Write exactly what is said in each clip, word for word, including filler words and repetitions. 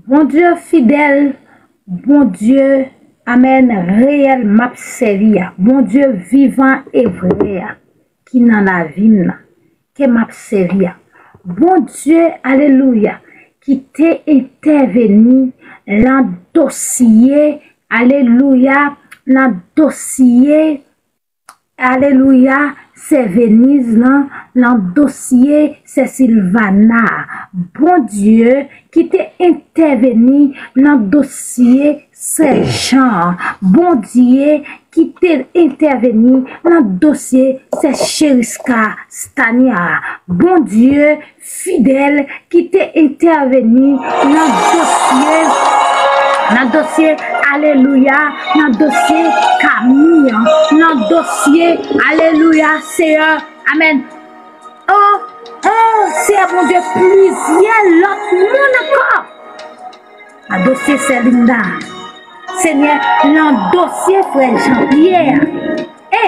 Bondye fidèl, Bondye, amèn, reyèl m ap sèvi a, Bondye vivan e vrè a, ki nan lavi m nan, ke m ap sèvi a. Bondye, alelouya, ki te entèveni nan dosye, alelouya, nan dosye, alelouya, sè Veniz lan, nan dosye sè Silvana. Bondye ki te entèveni nan dosye sè Jan. Bondye ki te entèveni nan dosye sè Cheriska Stania. Bondye fidèl ki te entèveni nan dosye, nan dosye, alelouya, nan dosye Kami an, nan dosye, alelouya, Seyè, amèn. Oh, oh, Seyè Bondye, plizyè lòt moun ankò. Nan dosye sè Linda. Senyè, nan dosye frè Jean-Pierre. E,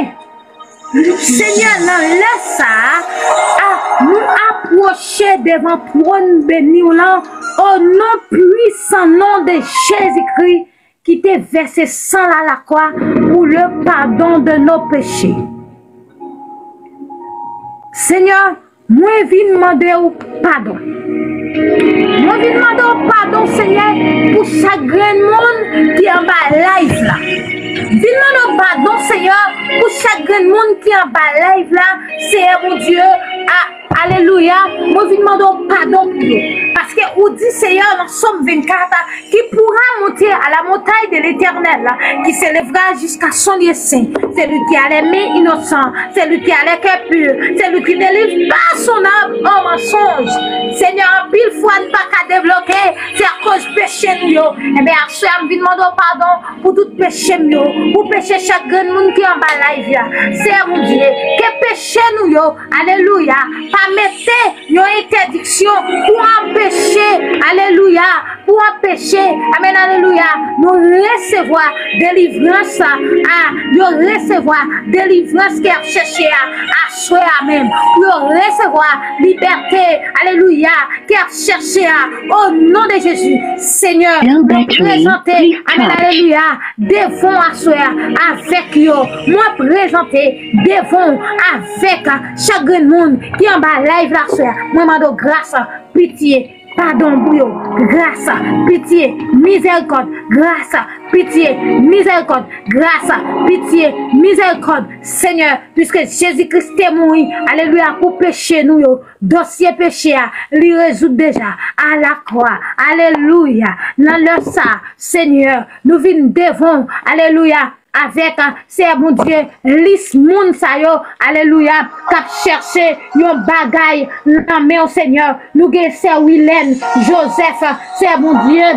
Senyè, nan lè sa a, a, nou apwoche devan twòn beni w lan, o non pwisan non de Jezikri, ki te vèse san l a lakwa pou le padon de nos péchés. Senyè, mwen vin mande w padon. Mwen vin mande w padon, Senyè, pou chak grenn moun ki anba live la. Vin mande w padon, Senyè, pou chak grenn moun ki anba live la, Senyè Bondye, a, alelouya, mwen vin mande w padon pou yo. Paske ou di, Senyè, nan Sòm vennkat, quiconque monte à la montagne de l'Éternel, qui s'élèvera jusqu'à son lieu saint, celui qui a les mains innocentes, celui qui a les cœurs purs, celui qui ne livre pas son âme au mensonge. Senyè, anpil fwa n pa ka debloke, se akoz peche nou yo. Enben, aswè a, m vin mande w padon pou tout peche m yo, pou peche chak grenn moun ki anba live la. Seyè Bondye, ke peche nou yo, alelouya, pa mete yon entèdiksyon pou anpeche, alelouya, pou anpeche, amèn, alelouya, nou resevwa delivrans, a, yo resevwa delivrans ke y ap chèche a, aswè a menm, pou yo resevwa libète, alelouya, ke y ap chèche a, o non de Jezi. Senyè, mwen prezante, amèn, alelouya, devan w aswè a, avèk yo. Mwen prezante devan w avèk chak grenn moun ki anba live la aswè a. Mwen mande w gras, pitye, padon pou yo. Gras, pitye, mizèrikòd, gras, pitye, mizèrikòd, gras, pitye, mizèrikòd. Senyè, piske Jezi Kris te mouri, alelouya, pou peche nou yo, dosye peche a, li rezoud deja alakwa. Alelouya. Nan lè sa, Senyè, nou vin devan w, alelouya, avèk, a, Seyè Bondye, lis moun sa yo, alelouya, k ap chèche yon bagay nan men w, Senyè. Nou gen sè Wilène Joseph, Seyè Bondye,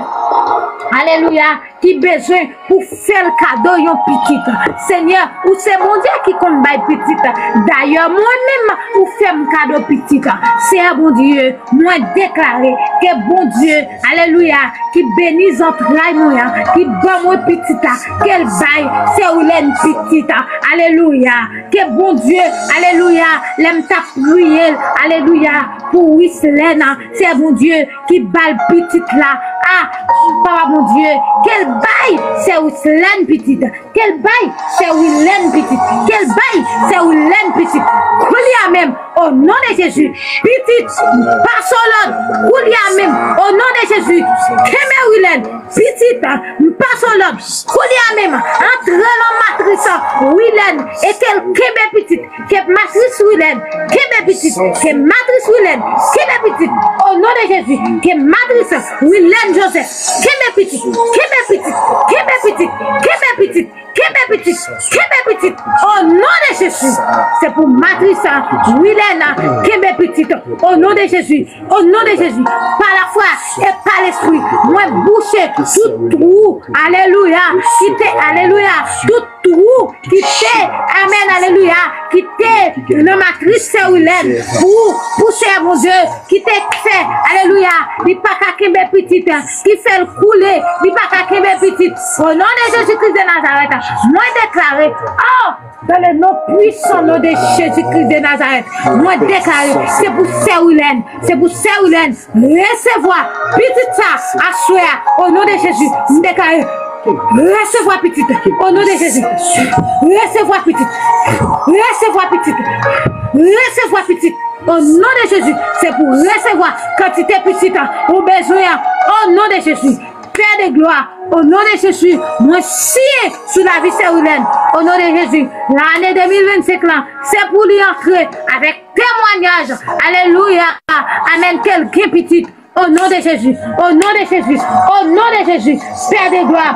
alelouya, ki bezwen pou fè l kado yon pitit. Senyè, ou se Bondye ki konn bay pitit. Dayè, mwen menm, ou fè m kado pitit. Seyè Bondye, mwen deklare ke Bondye, alelouya, ki beni zantray mwen an, ki ban mwen pitit la, ke l bay sè Wilène pitit. Alelouya. Ke Bondye, alelouya, lè m t ap priye l, alelouya, pou Wislène, Seyè Bondye, ki ba l pitit la. A, Papa Bondye, ke l bay sè Wislène pitit. Ke l bay sè Wilène pitit. Ke l bay sè Wilène pitit. Koulye a menm, o non de Jezi, pitit, m pase w lòd. Koulye a menm, o non de Jezi, kenbe Wilène, pitit, m pase w lòd. Koulye a menm, antre nan matris Wilène e ke l kenbe pitit. Ke matris Wilène kenbe pitit. Ke matris Wilène kenbe pitit. O non de Jezi. Ke matris Wilène Joseph kenbe pitit. Kenbe pitit. Kenbe pitit. Kenbe pitit. Kenbe pitit. Kenbe pitit. O non de Jezi. Se pou matris Wilène kenbe pitit. O non de Jezi. O non de Jezi. Pa lafwa e pa lespri. Mwen bouche tout twou. Alelouya. Kite. Alelouya. Tout twou ki te, amèn, alelouya, ki te nan matris sè Wilèn pou, pou Seyè Bondye, ki te fè, alelouya, li pa ka kenbe pitit, ki fè l koule, li pa ka kenbe pitit. O non de Jezi Kris de Nazarèt, mwen deklare, oh, dans le nom puissant nom de Jésus-Christ de Nazareth, mwen deklare, se pou sè Wilèn, se pou sè Wilèn, resevwa pitit sa aswè a, o non de Jezi, m deklare, resevwa pitit, o non de Jezi, resevwa pitit, resevwa pitit, resevwa pitit, o non de Jezi, se pou resevwa kantite pitit ou bezwen an, o non de Jezi, Pè de glwa, o non de Jezi, mwen siye sou lavi sè Wilèn, o non de Jezi, lane de mil vennsenk lan, se pou li antre avèk temwanyaj, alelouya, amèn, ke l gen pitit, o non de Jezi, o non de Jezi, o non de Jezi, Pè de glwa,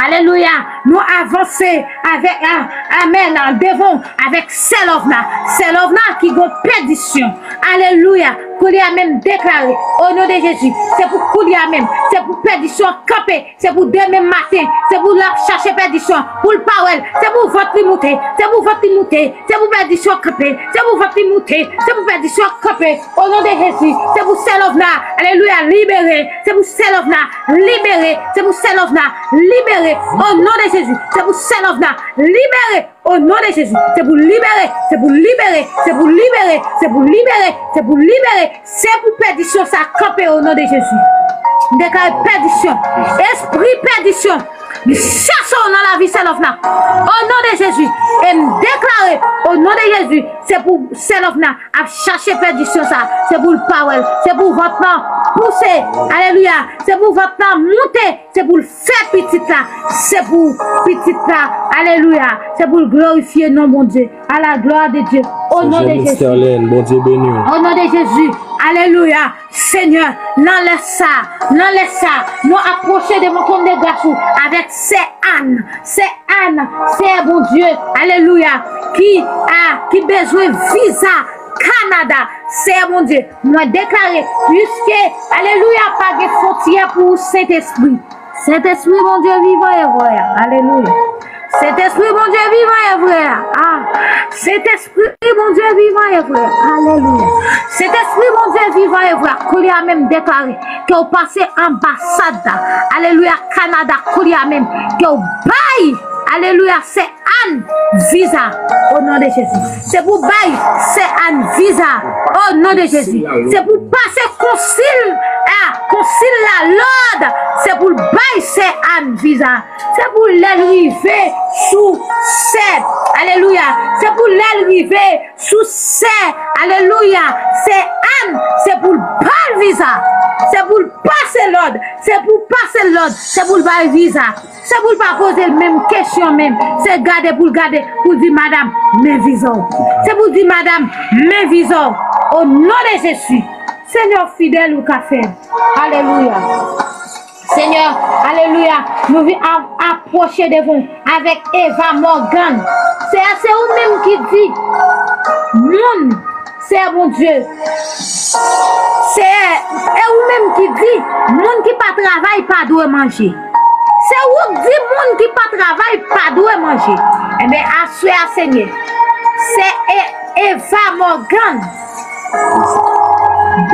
alelouya, nou avanse avèk, a, amèn, devan avèk sè Lòvna, sè Lòvna ki gon pèdisyon, alelouya, koulye a menm deklare, o non de Jezi, se pou koulye a menm, se pou pèdisyon kanpe, se pou demen maten, se pou l ap chache pèdisyon, pou l pa wè l, se pou vant li moute, se pou vant li moute, se pou pèdisyon kanpe, se pou vant li moute, se pou pèdisyon kanpe, o non de Jezi, se pou sè Lòvna, alelouya, libere, se pou sè Lòvna, libere, se pou sè Lòvna, libere, o non de Jezi, se pou sè Lòvna, libere, o non de Jezi, se pou libere, se pou libere, se pou libere, se pou libere, se pou libere, se pou pèdisyon sa kanpe o non de Jezi. M deklare pèdisyon, espri pèdisyon, m chase w nan lavi sè Lòvna, o non de Jezi, e m deklare, o non de Jezi, se pou sè Lòvna ap chache pèdisyon sa, se pou l pa wè l, se pou vant lan pouse, alelouya, se pou vant lan moute, se pou l fè pitit la, se pou pitit la, alelouya, se pou l glorifye non Bondye, à la gloire de Dieu, o non de Jezi. Sterlin, Bondye beni w. O non de Jezi, alelouya, Senyè, nan lè sa, nan lè sa, nou apwoche devan twòn de gras ou avèk sè Ann, sè Ann, Seyè Bondye, alelouya, ki, a, ki bezwen viza Kanada, Seyè Bondye, mwen deklare, piske, alelouya, pa gen fwontyè pou ou, Sentespri. Sentespri Bondye vivan e vrè a. Alelouya. Sentespri Bondye vivan e vrè a. Ah. Sentespri Bondye vivan e vrè a. Alelouya. Sentespri Bondye vivan e vrè a. Koulye a menm deklare ke w pase anbasad la. Alelouya. Kanada. Koulye a menm ke w bay. Alelouya. Sè Ann viza. O non de Jezi. Se pou bay sè Ann viza. O non de Jezi. Se pou pase konsil, a, konsil la lòd. Se pou l bay sè Ann viza. Se pou lè l rive sou sè. Alelouya. Se pou lè l rive sou sè. Alelouya. Sè Ann, se pou l ba l viza. Se pou l pase lòd. Se pou pase lòd. Se pou l bay viza. Se pou l pa poze l menm kesyon menm. Se gade pou l gade, pou l di, "Madanm, men viza w." Se pou l di, "Madanm, men viza w." O non de Jezi. Senyè fidèl ou ka fè. Alelouya. Senyè, alelouya. Nou vin a-, apwoche devan w avèk Eva Morgan. Senyè, se ou menm ki di, moun Seyè Bondye, Seyè, e ou menm ki di, moun ki pa travay pa dwe manje. Se ou k di, moun ki pa travay pa dwe manje. Enben, aswè a, Senyè, se E-, Eva Morgan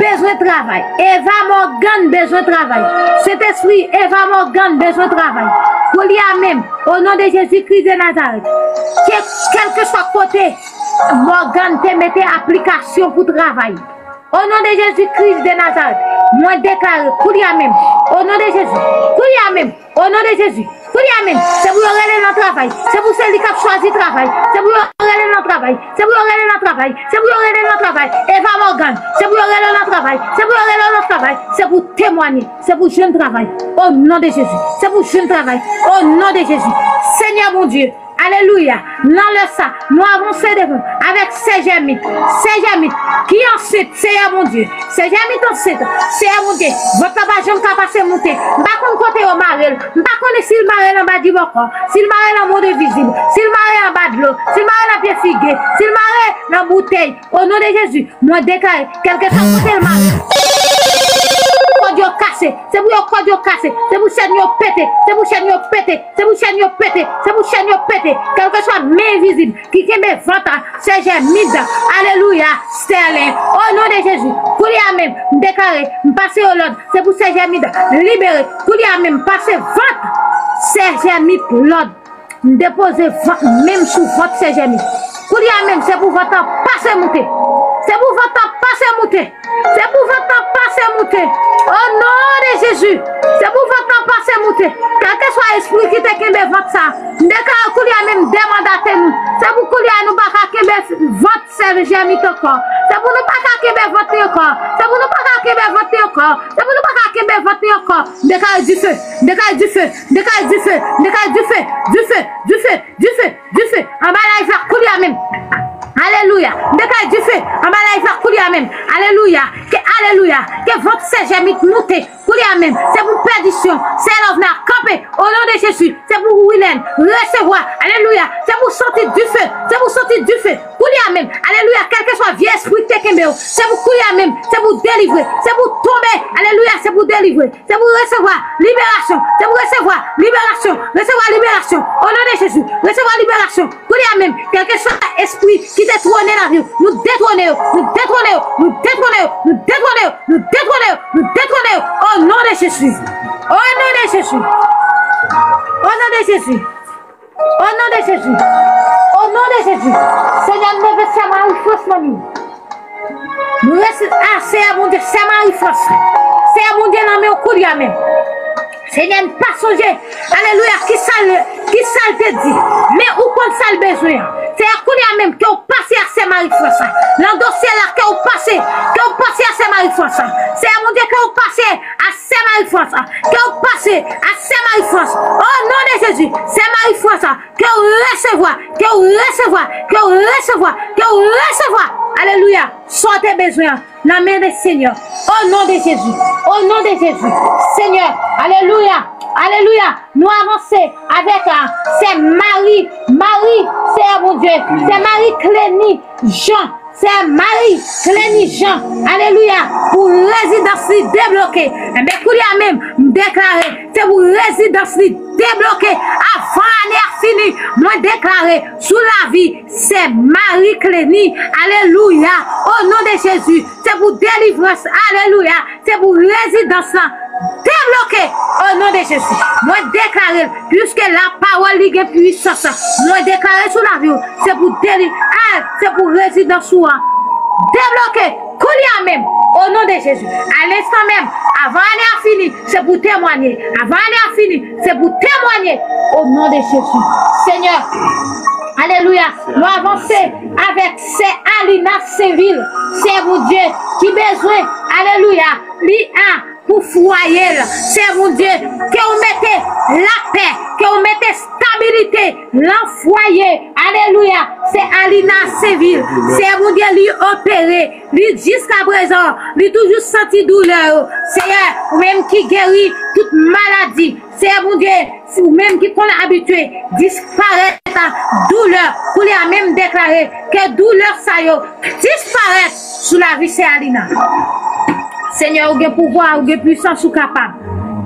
bezwen travay. Eva Morgan bezwen travay. Sentespri, Eva Morgan bezwen travay. Koulye a menm, o non de Jezi Kris de Nazarèt, ke, kèlkeswa kote, Morgan te mete aplikasyon pou travay. O non de Jezi Kris de Nazarèt, mwen deklare, koulye a menm, o non de Jezi, koulye a menm, o non de Jezi, koulye a menm, se pou yo rele l nan travay, se pou se li k ap chwazi travay, se pou yo rele l nan travay, se pou yo rele l nan travay, se pou yo rele l nan travay, Eva Morgan, se pou yo rele l nan travay, se pou yo rele l nan travay, se pou temwanye, se pou jwenn travay, o non de Jezi, se pou jwenn travay, o non de Jezi, Senyè Bondye. Alelouya. Nan lè sa, nou avanse devan avèk sè Jèmit. Sè Jèmit ki ansent, Seyè Bondye. Sè Jèmit ansent, Seyè Bondye. Vant la pa janm ka pase moute. M pa konn kote yo mare l. M pa konnen si l mare l anba dibòkò, si l mare l nan Mondevizib, si l mare anba dlo, si l mare nan pye figi, si l mare nan boutèy. O non de Jezi, mwen deklare, kèlkeswa kote l mare, kòd yo kase. Se pou yo kòd yo kase. Se pou chèn yo pete. Se pou chèn yo pete. Se pou chèn yo pete. Se pou chèn yo pete. Kèlkeswa men envizib ki kenbe vant a sè Jèmid, alelouya, Sterling, o non de Jezi, koulye a menm, m deklare, m pase yo lòd, se pou sè Jèmid libere, koulye a menm, m pase vant sè Jèmid lòd. M depoze vant, men m sou vant sè Jèmid. Koulye a menm, se pou vant lan pase moute. Se pou vant lan pase moute. Se pou vant lan pase moute. O non de Jezi. Se pou vant lan pase moute. Kèlkeswa espri ki te kenbe vant sa, m deklare koulye a menm, demandate nou. Se pou koulye a nou pa ka kenbe vant sè Jèmid ankò. Se pou nou pa ka kenbe vant li ankò. Se pou nou pa ka kenbe vant li ankò. Se pou nou pa ka kenbe vant li ankò. M deklare dife. M deklare dife. M deklare dife. M deklare dife. Dife. Dife. Dife. Dife. Anba live la koulye a menm. Alelouya. M deklare dife. Anba live la koulye a menm. Alelouya. Ke alelouya. Ke vant sè Jèmid moute. Koulye a menm. Se pou pèdisyon. Sè Lovena kanpe. O non de Jezi. Se pou Wilèn. Resevwa. Alelouya. Se pou soti dife. Se pou soti dife. Koulye a menm. Alelouya. Kèlkeswa vye espri ki te kenbe w. Se pou koulye a menm. Se pou delivre. Se pou tonbe. Alelouya. Se pou delivre. Se pou resevwa liberasyon. Se pou resevwa liberasyon. Resevwa liberasyon. O non de Jezi. Resevwa liberasyon. Koulye a menm, kèlkeswa espri ki te twone lavi w, nou detwone yo, nou detwone yo, nou detwone yo, nou detwone yo, nou detwone yo, nou detwone yo. O non de Jezi. O non de Jezi. O non de Jezi. O non de Jezi. O non de Jezi. Senyè, m leve sè Marie France nan men w. Nou resi a Seyè Bondye, sè Marie France. Seyè Bondye nan men w koulye a menm. Senyè, n pa sonje, alelouya, ki sa l, ki sa l te di. Men ou konn sa l bezwen an. Seyè, koulye a menm, ke w pase a sè Marie France. Nan dosye la, ke w pase, ke w pase a sè Marie France. Seyè Bondye, ke w pase a sè Marie France. Ke w pase a sè Marie France. O non de Jezi, sè Marie France. Ke w resevwa, ke w resevwa, ke w resevwa, ke w resevwa. Alelouya. Sa w te bezwen an, nan men de Senyè. O non de Jezi. O non de Jezi. Senyè. Alelouya. Alelouya. Nou avanse avèk, ah, sè Marie. Marie, Seyè Bondye. Sè Marie Clénie Jean. Sè Marie Clénie Jean, alelouya, pou rezidans li debloke. Enben, koulye a menm, m deklare, se pou rezidans li debloke avan ane a fini. Mwen deklare sou lavi sè Marie Clénie, alelouya, o non de Jezi, se pou delivrans, alelouya, se pou rezidans lan debloke, o non de Jezi. Mwen deklare l, piske lapawòl li gen pwisans. Mwen deklare sou lavi w, se pou deli-, ah, se pou rezidans ou an debloke koulye a menm, o non de Jezi. Alenstan menm, avan ane a fini, se pou temwanye. Avan ane a fini, se pou temwanye, o non de Jezi. Senyè, alelouya, nou avanse avèk sè Alina Sevil, sè Bondye, ki bezwen, alelouya, li a pou fwaye l. Sè Bondye, ke w mete lapè, ke w mete stabilite nan fwaye. Alelouya. Sè Alina Sevil. Sè Bondye, li opere. Li jiskaprezan, li toujou santi doulè yo. Seyè, ou menm ki geri tout maladi. Seyè Bondye, si ou menm ki konn abitye disparèt doulè, koulye a menm deklare ke doulè sa yo disparèt sou lavi sè Alina. Senyè, ou gen pouvwa, ou gen pwisans, ou kapab.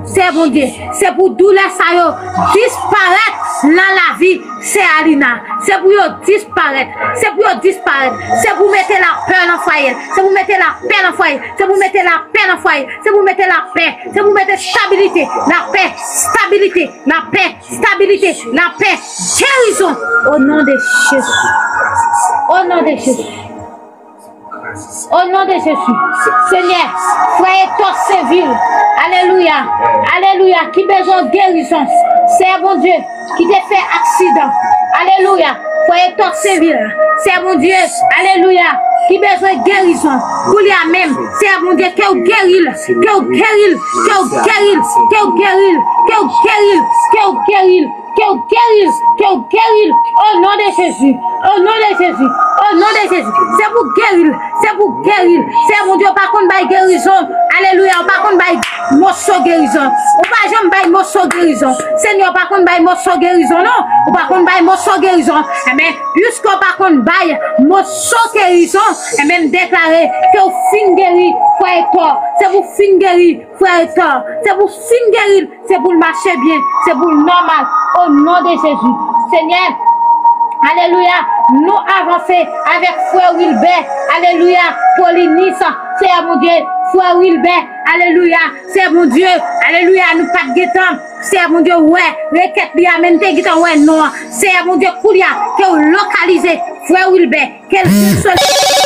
Sè Bondye, se pou doulè sa yo disparèt nan lavi sè Alina. Se pou yo disparèt. Se pou yo disparèt. Se pou mete lapè nan fwaye l. Se pou mete lapè nan fwaye l. Se pou mete lapè nan fwaye l. Se pou mete lapè. Se pou mete stabilite. Lapè. Stabilite. Lapè. Stabilite. Lapè. Gerizon. O non de Jezi. O non de Jezi. O non de Jezi. Senyè, frè Etò Sevil. Alelouya. Alelouya. Ki bezwen gerizon. Seyè Bondye, ki te fè aksidan. Alelouya. Frè Etò Sevil. Seyè Bondye. Alelouya. Ki bezwen gerizon. Koulye a menm. Seyè Bondye, ke w geri l. Ke w geri l. Ke w geri l. Ke w geri l. Ke w geri l. Ke w geri l. Ke w geri l, ke w geri l, o non de Jezi, o non de Jezi, o non de Jezi. Se pou geri l, se pou geri l. Seyè Bondye, ou pa konn bay gerizon. Alelouya, ou pa konn bay moso gerizon. Ou pa janm bay moso gerizon. Senyè, ou pa konn bay moso gerizon, non. Ou pa konn bay moso gerizon. Enben, piske ou pa konn bay moso gerizon, enben, m deklare ke w fin geri, frè Hector. Se pou w fin geri, frè Hector. Se pou w fin geri l. Se pou l mache byen, se pou l nòmal, o non de Jezi. Senyè, alelouya, nou avanse avèk frè Wilbè, alelouya, Polinis, Seyè Bondye, frè Wilbè, alelouya, Seyè Bondye, alelouya, nou pa t gentan, Seyè Bondye, wè rekèt li a, men n te gentan wè non an. Seyè Bondye, koulye a, ke w lokalize frè Wilbè, ke l jwenn solisyon.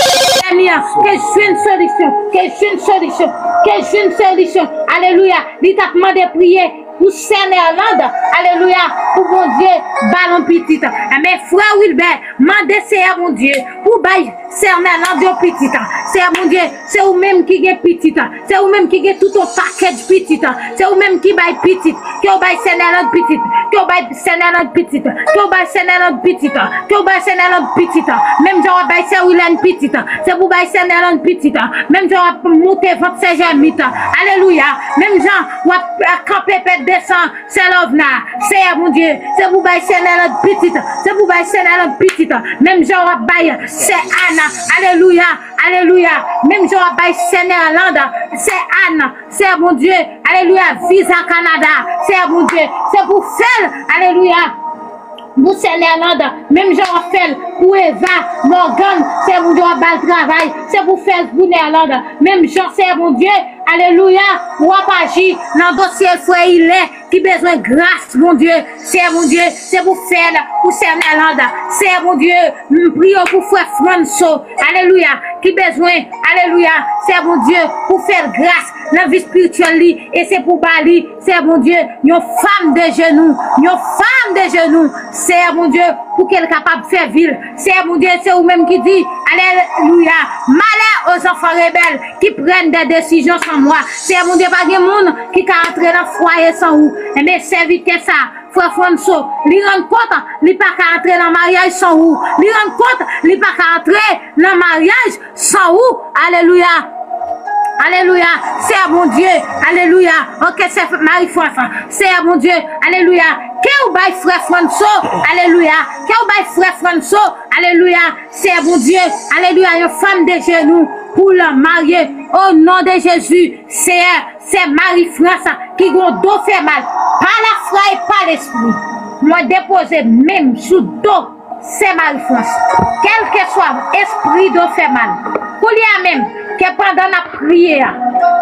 Ke l jwenn solisyon, ke l jwenn solisyon, ke l jwenn solisyon. Alelouya. Li t ap mande priye pou sè Nèland, alelouya, pou Bondye ba l yon pitit. Enben, frè Wilbè, mande Seyè Bondye pou bay sè Nèland yon pitit. Seyè Bondye, se ou menm ki gen pitit. Se ou menm ki gen tout yon pakèj pitit. Se ou menm ki bay pitit. Ke w bay sè Nèland pitit. Ke w bay sè Nèland pitit. Ke w bay sè Nèland pitit. Ke w bay sè Nèland pitit. Menm jan w ap bay sè Wilèn pitit. Se pou bay sè Nèland pitit. Menm jan w ap moute vant sè Jèmit. Alelouya. Menm jan w ap kanpe pèt desan sè Lòvna. Seyè Bondye. Se pou bay sè Nèland pitit. Se pou bay sè Nèland pitit. Menm jan w ap bay sè Ana. Alelouya. Alelouya. Menm jan w ap bay sè Nèland. Sè Ana. Seyè Bondye, alelouya, viza Kanada, Seyè Bondye, se pou fè l, alelouya, pou sè Nèland, menm jan w ap fè l pou Eva Morgan, Seyè Bondye, w ap ba l travay, se pou fè l pou Nèland, menm jan, Seyè Bondye, alelouya, w ap aji nan dosye frè Ilè ki bezwen gras, Bondye, Seyè Bondye, se pou fè l pou sè Nèland, Seyè Bondye, m priye w pou frè Franso, alelouya, ki bezwen, alelouya, Seyè Bondye, pou fè l gras nan vi espirityèl li, e se pou ba li, Seyè Bondye, yon fanm de jenou, yon fanm de jenou, Seyè Bondye, pou ke l kapab sèvi l. Seyè Bondye, se ou menm ki di, alelouya, malè aux enfants rebelles qui prennent des décisions sans moi. Seyè Bondye, pa gen moun ki ka antre nan fwaye san ou. Enben, sèvitè sa, frè Franso, li rann kont, li pa ka antre nan maryaj san ou. Li rann kont, li pa ka antre nan maryaj san ou. Alelouya. Alelouya. Seyè Bondye. Alelouya. Ok, sè Marie France. Seyè Bondye. Alelouya. Ke w bay frè Franso. Alelouya. Ke w bay frè Franso. Alelouya. Seyè Bondye. Alelouya. Yon fanm de jenou pou l marye. O non de Jezi. Seyè. Sè Marie France ki gon do fè mal, pa lafwa e pa lespri, mwen depoze men m sou do sè Marie France. Kèlkeswa espri do fè mal, koulye a menm, ke pandan n ap priye a,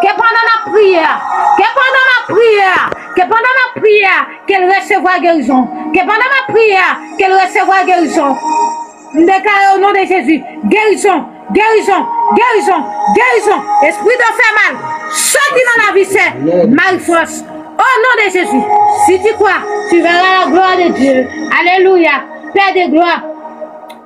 ke pandan n ap priye a, ke pandan n ap priye a, ke pandan n ap priye a, ke l resevwa gerizon, ke pandan n ap priye a, ke l resevwa gerizon. M deklare o non de Jezi, gerizon, gerizon, gerizon, gerizon. Espri de fè mal, soti nan lavi sè Marie France. O non de Jezi, si tu crois, tu verras la gloire de Dieu. Alelouya, Pè de glwa.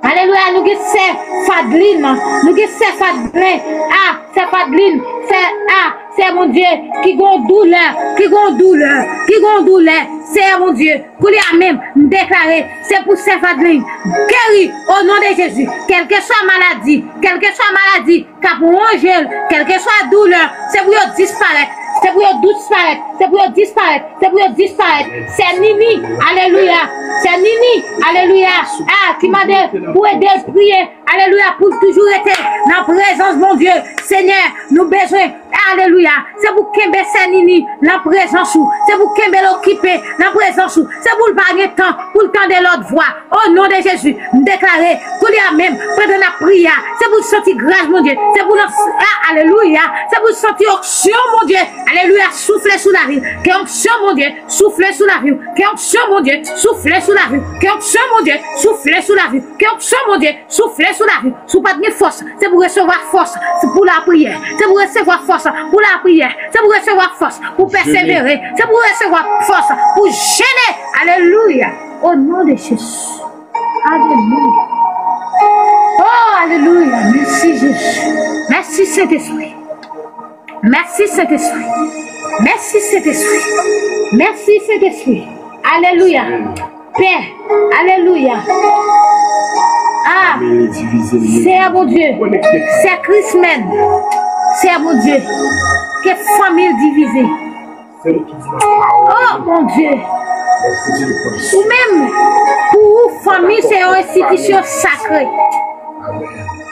Alelouya, nou gen sè Fadlin, nou gen sè Fadlin. A, sè Fadlin, sè A, sè Bondye, ki gon doulè, ki gon doulè, ki gon doulè. Seyè Bondye, koulye a menm, m deklare, se pou sè Fadlin geri o non de Jezi. Kèlkeswa maladi, kèlkeswa maladi k ap wonje l, kèlkeswa doulè, se pou yo disparèt, se pou yo disparèt, se pou yo disparèt, se pou yo disparèt. Sè Nini, alelouya, sè Nini, alelouya, a, ki mande pou ede l priye, alelouya, pou l toujou rete nan prezans Bondye. Senyè, nou bezwen Alelouya. Se pou kenbe sè Nini nan prezans ou. Se pou kenbe l okipe nan prezans ou. Se pou l pa gen tan pou l tande lòt vwa. O non de Jezi, m deklare, koulye a menm, pandan n ap priye a, se pou l santi gras Bondye. Se pou l, a, alelouya. Se pou l santi onksyon Bondye. Alelouya, soufle sou lavi l. Ke onksyon Bondye soufle sou lavi w. Ke onksyon Bondye soufle sou lavi w. Ke onksyon Bondye soufle sou lavi w. Ke onksyon Bondye soufle sou lavi w. Si w pa t gen fòs, se pou w resevwa fòs pou lapriyè. Se pou w resevwa fòs pou lapriyè. Se pou w resevva fòs pou pèsevere. Se pou w resevwa fòs pou jene. Alelouya. O non de Jezi. Alelouya. Oh, alelouya. Mèsi, Jezi. Mèsi, Sentespri. Mèsi, Sentespri. Mèsi, Sentespri. Mèsi, Sentespri. Alelouya. pè. Alelouya. Ah, Seyè Bondye, sè Krismèn, Seyè Bondye, ke fanmi l divize. Oh, Bondye, ou menm, pou ou, fanmi se yon enstitisyon sakre.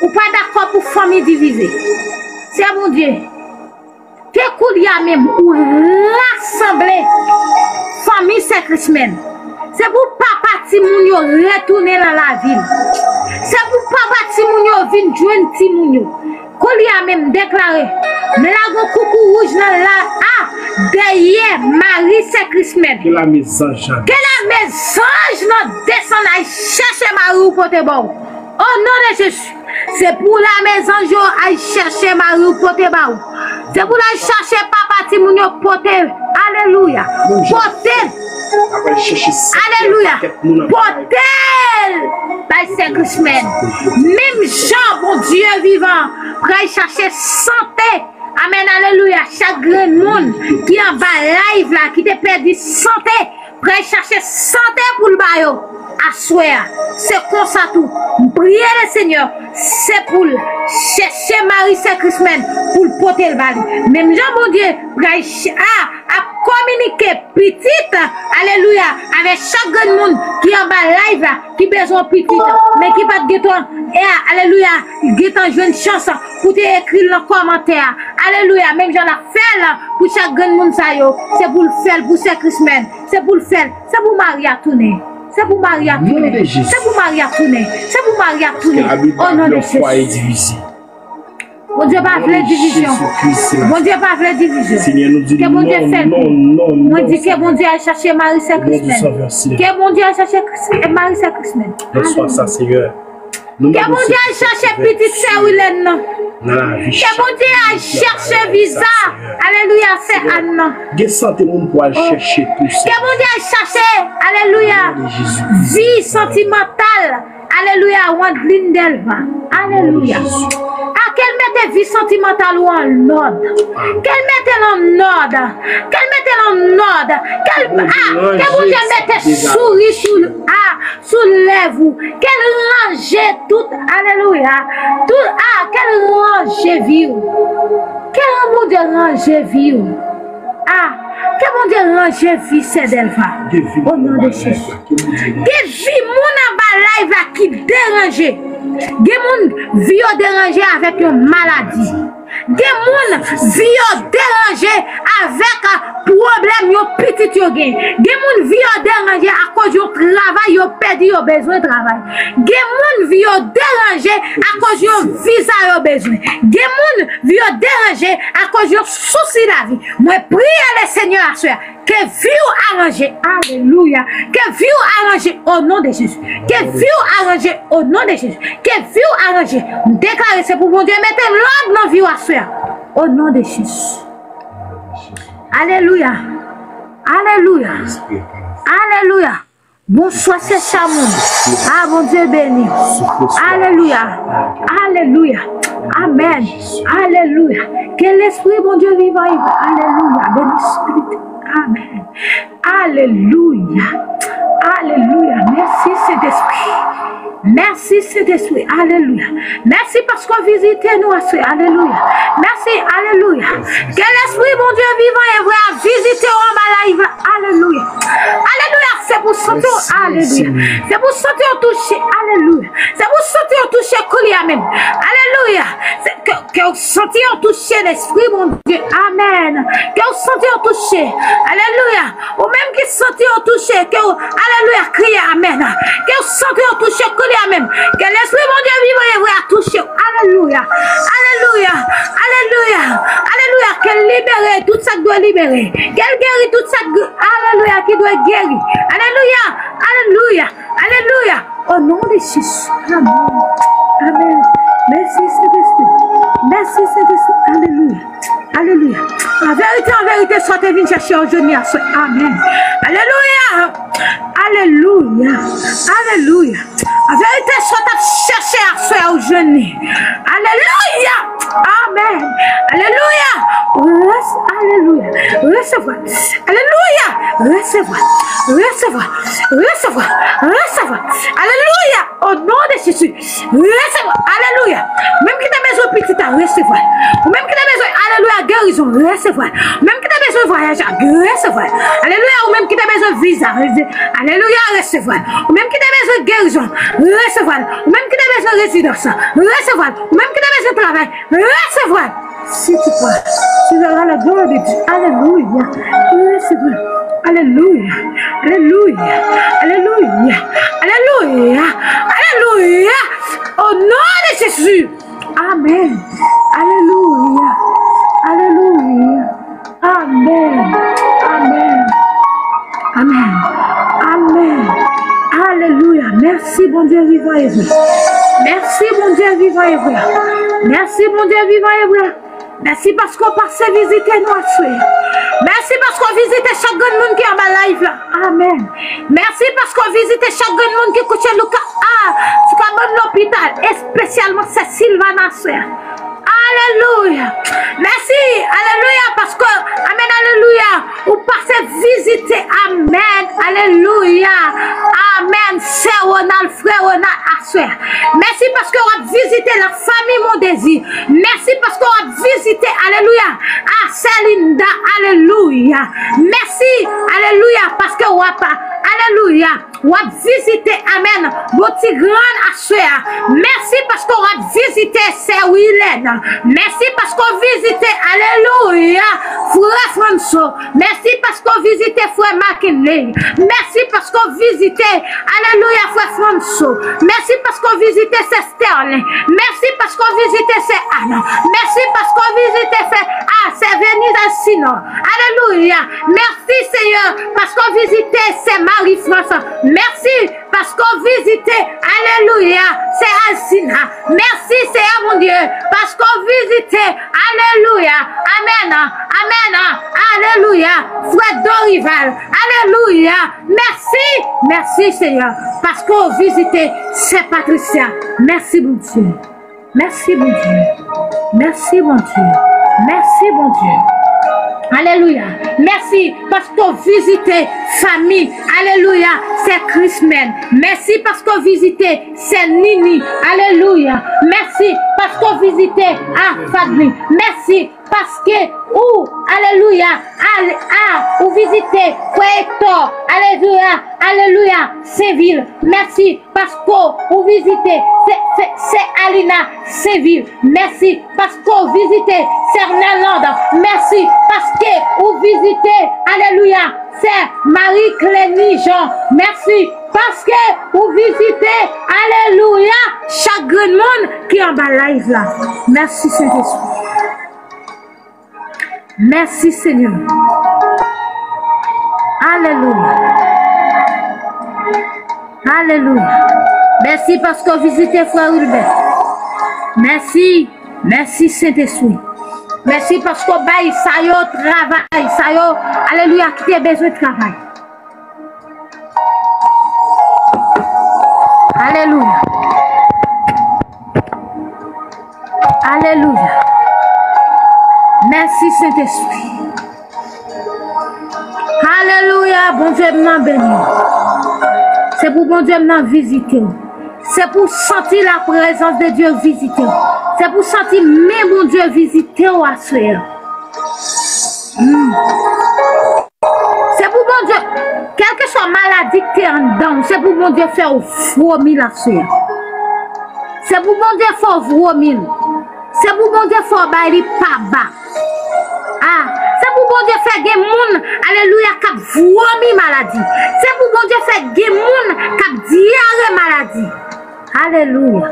Ou pa dakò pou fanmi divize. Seyè Bondye, ke koulye a menm ou rasanble fanmi Sè Krismèn. Se pou papa timoun yo retounen nan lavi l. Se pou papa timoun yo vin jwenn timoun yo. Koulye a menm deklare, m lage yon koukouwouj nan la a dèyè mari Sè Krismèn. Ke lame zanj nan desann al chèche mari w pote ba w. O non de Jezi. Se pou lame zanj yo al chèche mari w pote ba w. Se pou l al chache papa timoun yo pote. Alelouya. Pote. Alelouya. Pote l bay Sè Krismèn. Menm jan Bondye vivan pral chache sante. Amèn, alelouya. Chak grenn moun ki anba live la, ki te pèdi sante, pral chache sante pou l ba yo aswè a. Se konsa tou, m priye Lesenyè, se pou l chèche mari Sè Krismèn pou l pote l ba li. Menm jan Bondye pral ch-, a, ap kominike pitit, alelouya, avèk chak grenn moun ki anba live la, ki bezwen pitit, men ki pa t gentan, e, alelouya, gentan jwenn chans pou te ekri l nan kòmantè a. Alelouya, menm jan l ap fè l pou chak grenn moun sa yo, se pou l fè l pou Sè Krismèn, se pou l fè l, se pou mari a tounen. Se pou mari a tounen. Se pou mari a tounen. Se pou mari a tounen. O non de Jezi. Bondye pa vle divizyon. Bondye pa vle divizyon. Ke Bondye fè l pou ou. Mwen di ke Bondye al chache mari Sè Krismèn. Ke Bondye al chache Kris-, mari Sè Krismèn. Ke Bondye al chache pitit sè Wilèn nan. Ke Bondye al chache viza. Alelouya, sè Ann nan. Gen sante moun pou al chèche tou. Ke Bondye al chache, alelouya, vi santimantal. Alelouya, Wandlin Delva. Alelouya. A, ke l mete vi santimantal ou an lòd. Ke l mete l an lòd. Ke l mete l an lòd. Ke l, a, ke Bondye mete souri sou, a, sou lèv ou. Ke l ranje tout, alelouya. Tout, a, ke l ranje vi w. Ke Bondye ranje vi w. A, ke Bondye ranje vi sè Delva. O non de Jezi. Gen vi moun anba live la ki deranje. Gen moun vi yo deranje avèk yon maladi. Gen moun vi yo deranje avèk, a, pwoblèm yon pitit yo gen. Gen moun vi yo deranje akoz yon travay yo pèdi, yo bezwen travay. Gen moun vi yo deranje akoz yon viza yo bezwen. Gen moun vi yo deranje akoz yon sousi lavi. Mwen priye Lesenyè aswè a, ke vi w aranje. Alelouya. Ke vi w aranje o non de Jezi. Ke vi w aranje o non de Jezi. Ke vi w aranje. M deklare se pou Bondye mete lòd nan vi w aswè a. O non de Jezi. Alelouya. Alelouya. Alelouya. Bonswa, sè Chamoun. A, Bondye beni. Alelouya. Alelouya. Amèn. Alelouya. Ke Lespri Bondye vivan, alelouya, beni Spirit. Amèn. Alelouya. Alelouya. Mèsi, Sentespri. Mèsi, Sentespri. Alelouya. Mèsi paske w vizite nou aswè. Alelouya. Mèsi. Alelouya. Ke Lespri Bondye vivan e vrè a vizite w anba live la. Alelouya. Alelouya. Se pou sante w. Alelouya. Se pou sante w touche. Alelouya. Se pou sante w touche koulye a menm. Alelouya. Se ke, ke w sante w touche Lespri Bondye. Amèn. Ke w sante w touche. Alelouya. Ou menm ki santi w touche, ke w, alelouya, kriye amèn. Ke w santi w touche, kriye amèn. Ke Lespri Bondye vivan e vrè a touche w. Alelouya. Alelouya. Alelouya. Alelouya. Ke l libere tout sa k dwe libere. Ke l geri tout sa k, alelouya, ki dwe geri. Alelouya. Alelouya. Alelouya. O non de Jezi. Amèn. Amèn. Mèsi, Sentespri. Mèsi, Sentespri. Alelouya. Alelouya. An verite, an verite, sa w te vin chèche a, w jwenn li aswè. Amèn. Alelouya. Alelouya. Alelouya. An verite, sa w t ap chèche aswè a, w jwenn li. Alelouya. Amèn. Alelouya. Res-, alelouya. Resevwa. Alelouya. Resevwa. Resevwa, resevwa, resevwa. Alelouya. O non de Jezi. Resevwa. Alelouya. Ou menm ki te bezwen pitit la, resevwa. Ou menm ki te bezwen, alelouya, gerizon, resevwa. Ou menm ki te bezwen vwayaj la, resevwa. Alelouya. Ou menm ki te bezwen viza, rese-, alelouya, resevwa. Ou menm ki te bezwen gerizon, resevwa. Ou menm ki te bezwen rezidans, resevwa. Ou menm ki te bezwen travay, resevwa. Si tu crois, tu verras la gloire de Dieu. Alelouya. Resevwa. Alelouya. Alelouya. Alelouya. Alelouya. Alelouya. O non de Jezi. Amen. Alelouya. Alelouya. Amen. Amen. Amen. Amen. Alelouya. Mèsi, Bondye vivan e vrè. Mèsi, Bondye vivan e vrè. Mèsi, Bondye vivan e vrè. Mèsi paske w pase vizite nou aswè. Mèsi paske w vizite chak grenn moun ki anba live la. Amen. Mèsi paske w vizite chak grenn moun ki kouche louka a, sou kabann lopital, espesyalman sè Silvana aswè. Alelouya. Mèsi. Alelouya. Paske, amen, alelouya, ou pase vizite. Amen. Alelouya. Amen. Sè Ronald, frè Ronald aswè. Mèsi paske w ap vizite la fanmi Mon Désir. Mèsi paske w ap vizite, alelouya, a sè Linda. Alelouya. Mèsi. Alelouya. Paske w ap, alelouya, w ap vizite, amen, Bon Ti Grann aswè a. Mèsi paske w ap vizite sè Wilène. Mèsi paske w vizite, alelouya, frè Franso. Mèsi paske w vizite frè McKinley. Mèsi paske w vizite, alelouya, frè Franso. Mèsi paske w vizite sè Sterling. Mèsi paske w vizite sè Anna. Mèsi paske w vizite sè, a, sè Venise Alcina. Alelouya. Mèsi, Senyè, paske w vizite sè Marie France. Mèsi paske w vizite, alelouya, sè Alcina. Mèsi, Senyè Bondye, paske w vizite, alelouya, amèn, amèn, alelouya, frè Dorival, alelouya. Mèsi, mèsi, Senyè, paske w vizite sè Patricia. Mèsi, Bondye. Mèsi, Bondye. Mèsi, Bondye. Mèsi, Bondye. Alelouya. Mèsi paske w vizite fanmi, alelouya, sè Christman. Mèsi paske w vizite sè Nini. Alelouya. Mèsi paske w vizite, a, Fadli. Mèsi paske ou, alelouya, ale, a, ou vizite frè Hector. Alelouya. Alelouya. Senvil. Mèsi paske w vizite sè, sè, sè Alina Senvil. Mèsi paske w vizite sè Nalanda. Mèsi paske w vizite, alelouya, sè Marie Clénie Jean. Mèsi paske w vizite, alelouya, chak grenn moun ki anba live la. Mèsi, Sentespri. Mèsi, Senyè. Alelouya. Alelouya. Mèsi paske w vizite frè Wilbert. Mèsi. Mèsi, Sentespri. Mèsi paske w bay sa yo travay, sa yo, alelouya, ki te bezwen travay. Alelouya. Alelouya. Mèsi, Sentespri. Alelouya, Bondye m nan beni w. Se pou Bondye m nan vizite w. Se pou w santi laprezans de Dye vizite w. Se pou w santi men Bondye vizite w aswè a. Hmm. Se pou Bondye, kèlkeswa maladi k te anndan w, se pou Bondye fè w vwomi l aswè a. Se pou Bondye fè w vwomi l. Se pou Bondye fè w bay li pa ba. Ah, se pou Bondye fè gen moun, alelouya, k ap vwomi maladi. Se pou Bondye fè gen moun k ap dyare maladi. Alelouya.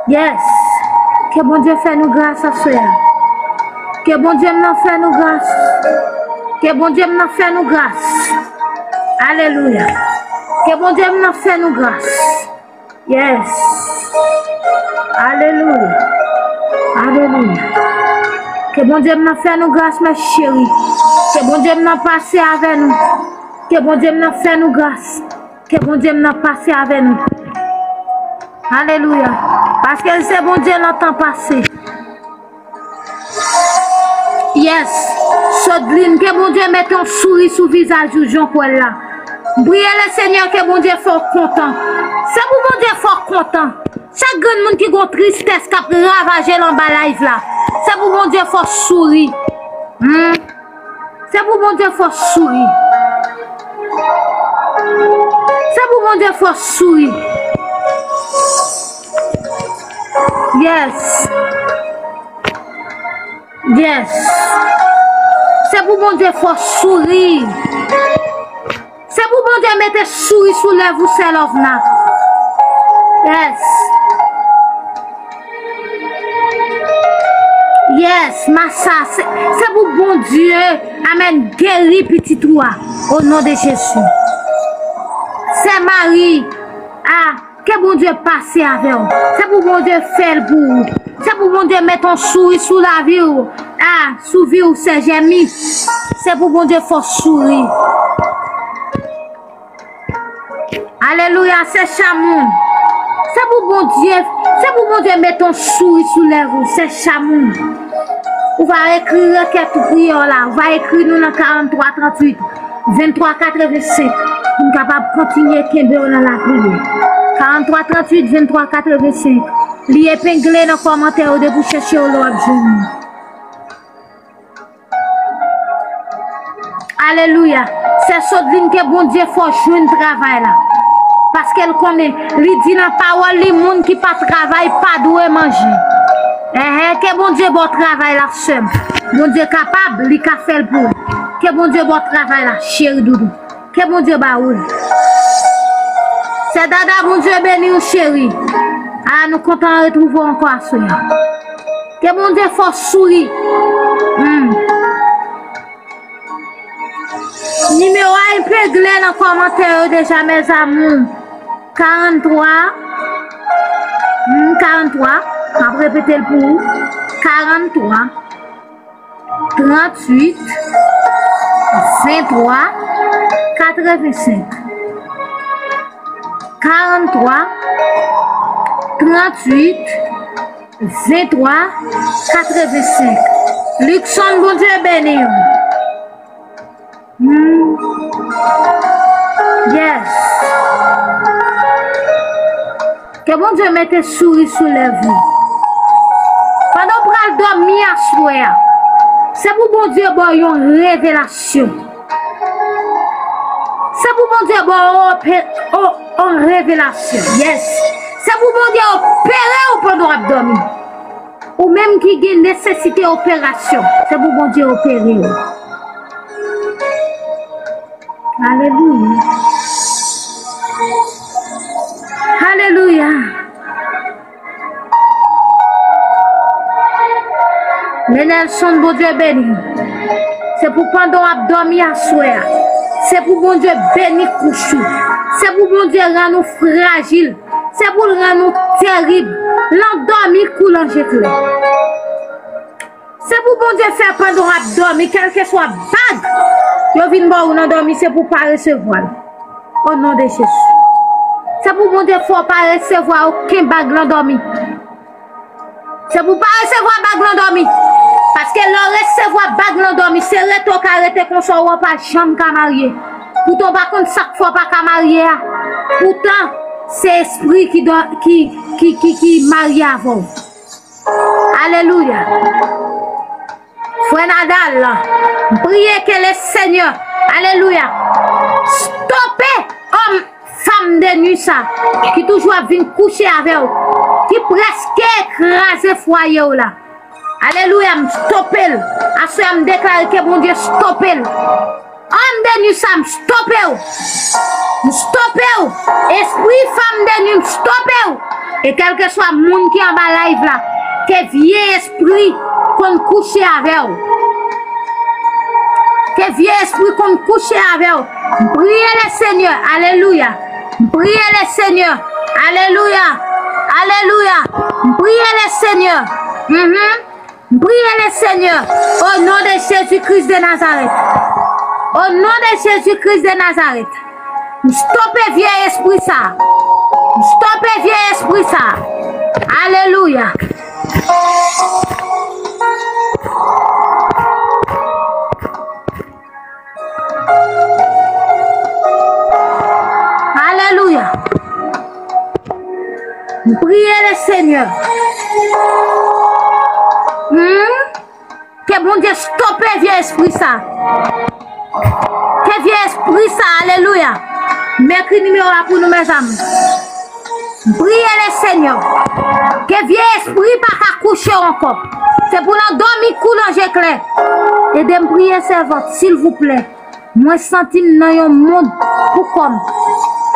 Yes. Ke Bondye fè nou gras aswè a. Ke Bondye m nan fè nou gras. Ke Bondye m nan fè nou gras. Alelouya. Ke Bondye m nan fè nou gras. Yes. Alelouya. Alelouya. Ke Bondye m nan fè nou gras, mes chéris. Ke Bondye m nan pase avè nou. Ke Bondye m nan fè nou gras. Ke Bondye m nan pase avè nou. Alelouya. Paske l se Bondye nan tan pase. Yes. Yes. Sodlin, ke Bondye mete yon souri sou vizaj ou, jan w kwè l la. M priye Lesenyè ke Bondye fè w kontan. Se pou Bondye fè w kontan. Chak grenn moun ki gon tristès k ap ravaje l anba live la, se pou Bondye fè w souri. Hmm. Se pou Bondye fè w souri. Se pou Bondye fè w souri. Yes. Yes. Se pou Bondye fè w souri. Se pou Bondye mete souri sou lèv ou, sè Lovna. Yes. Yes, masa, se, se pou Bondye, amèn, geri pitit ou a, o non de Jezi. Sè Mari, a, ke Bondye pase avè w. Se pou Bondye fè l pou ou. Se pou Bondye mete yon souri sou lavi w. A, sou vi w, sè Jèmi. Se pou Bondye fè w souri. Alelouya, sè Chamoun. Se pou Bondye, se pou Bondye mete yon souri sou lèv ou, sè Chamoun. Ou va ekri rekèt ou, priyè w la. Ou va ekri nou nan karant twa trant uit, venntwa katrevensenk, pou n kapab kontinye kenbe w nan lapriyè. Karant twa trant uit, venntwa katrevensenk. Li epengle nan kòmantè yo, depi w chèche yo, lè w ap jwenn li. Alelouya. Sè Sodlin, ke Bondye fè w jwenn travay la. Paske l konnen, li di nan pawòl li, moun ki pa travay pa dwe manje. Enhen, ke Bondye ba w travay la, sè m. Bondye kapab, li ka fè l pou ou. Ke Bondye ba w travay la, cheri doudou. Ke Bondye ba ou l. Sè Dada, Bondye beni w, cheri. A, nou kontan retwouve w ankò aswè a. Ke Bondye fè w souri. Hmm. Nimewo a epengle nan kòmantè yo deja, mes amours. Karant twa. Hmm, karant twa. M ap repete l pou ou. Karant twa. Trant uit, venntwa, katrevensenk. Karant twa, trant uit, venntwa, katrevensenk. Luckson, Bondye beni w. Hmm. Yes. Ke Bondye mete souri sou lèv ou. Pandan w pral dòmi aswè a, se pou Bondye ba w yon revelasyon. Se pou Bondye ba w ope-, o-, yon revelasyon. Yes. Se pou Bondye opere w pandan w ap dòmi. Ou menm ki gen nesesite operasyon, se pou Bondye opere w. Alelouya. Alelouya. Menelson, Bondye beni w. Se pou pandan w ap dòmi aswè a, se pou Bondye beni kouch ou. Se pou Bondye rann ou frajil. Se pou l rann ou terib. Landòmi kou lanje klè. Se pou Bondye fè pandan w ap dòmi, kèlkeswa bag yo vin ba w nan dòmi, se pou w pa resevwa l. O non de Jezi. Se pou Bondye fè w pa resevwa okenn bag nan dòmi. Se pou w pa resevwa bag nan dòmi. Paske lè w resevwa bag nan dòmi, se rete w ka rete konsa, ou pa janm ka marye. Poutan w pa konn sa k fè w pa ka marye a. Poutan, se espri ki dò-, ki, ki, ki, ki marye avè w. Alelouya. Frè Nadal, m priye ke Lesenyè, alelouya, stope òm, fanm de nwi sa, ki toujou ap vin kouche avè w, ki prèske kraze fwaye w la. Alelouya, m stope l. Aswè a, m deklare ke Bondye stope l. Òm de nwi sa, m stope w. M stope w. Espri fanm de nwi, m stope w. E kèlkeswa moun ki anba live la, ke vye espri konn kouche avè w. Ke vye espri konn kouche avè w. M priye Lesenyè. Alelouya. M priye Lesenyè. Alelouya. Alelouya. M priye Lesenyè. Mhm. M priye Lesenyè, o non de Jezi Kris de Nazarèt. O non de Jezi Kris de Nazarèt. M stope vye espri sa. M stope vye espri sa. Alelouya. Priye le Senyè. Hmm? Ke Bondye stope vye espri sa. Ke vye espri sa, alelouya. M ekri nimewo a pou nou, mezanmi. Priye le Senyè. Ke vye espri pa ka kouche w ankò. Se pou l andòmi kou nan je klè. Ede m priye, sèvant, silvouplè. Mwen santi m nan yon mond pou kò m,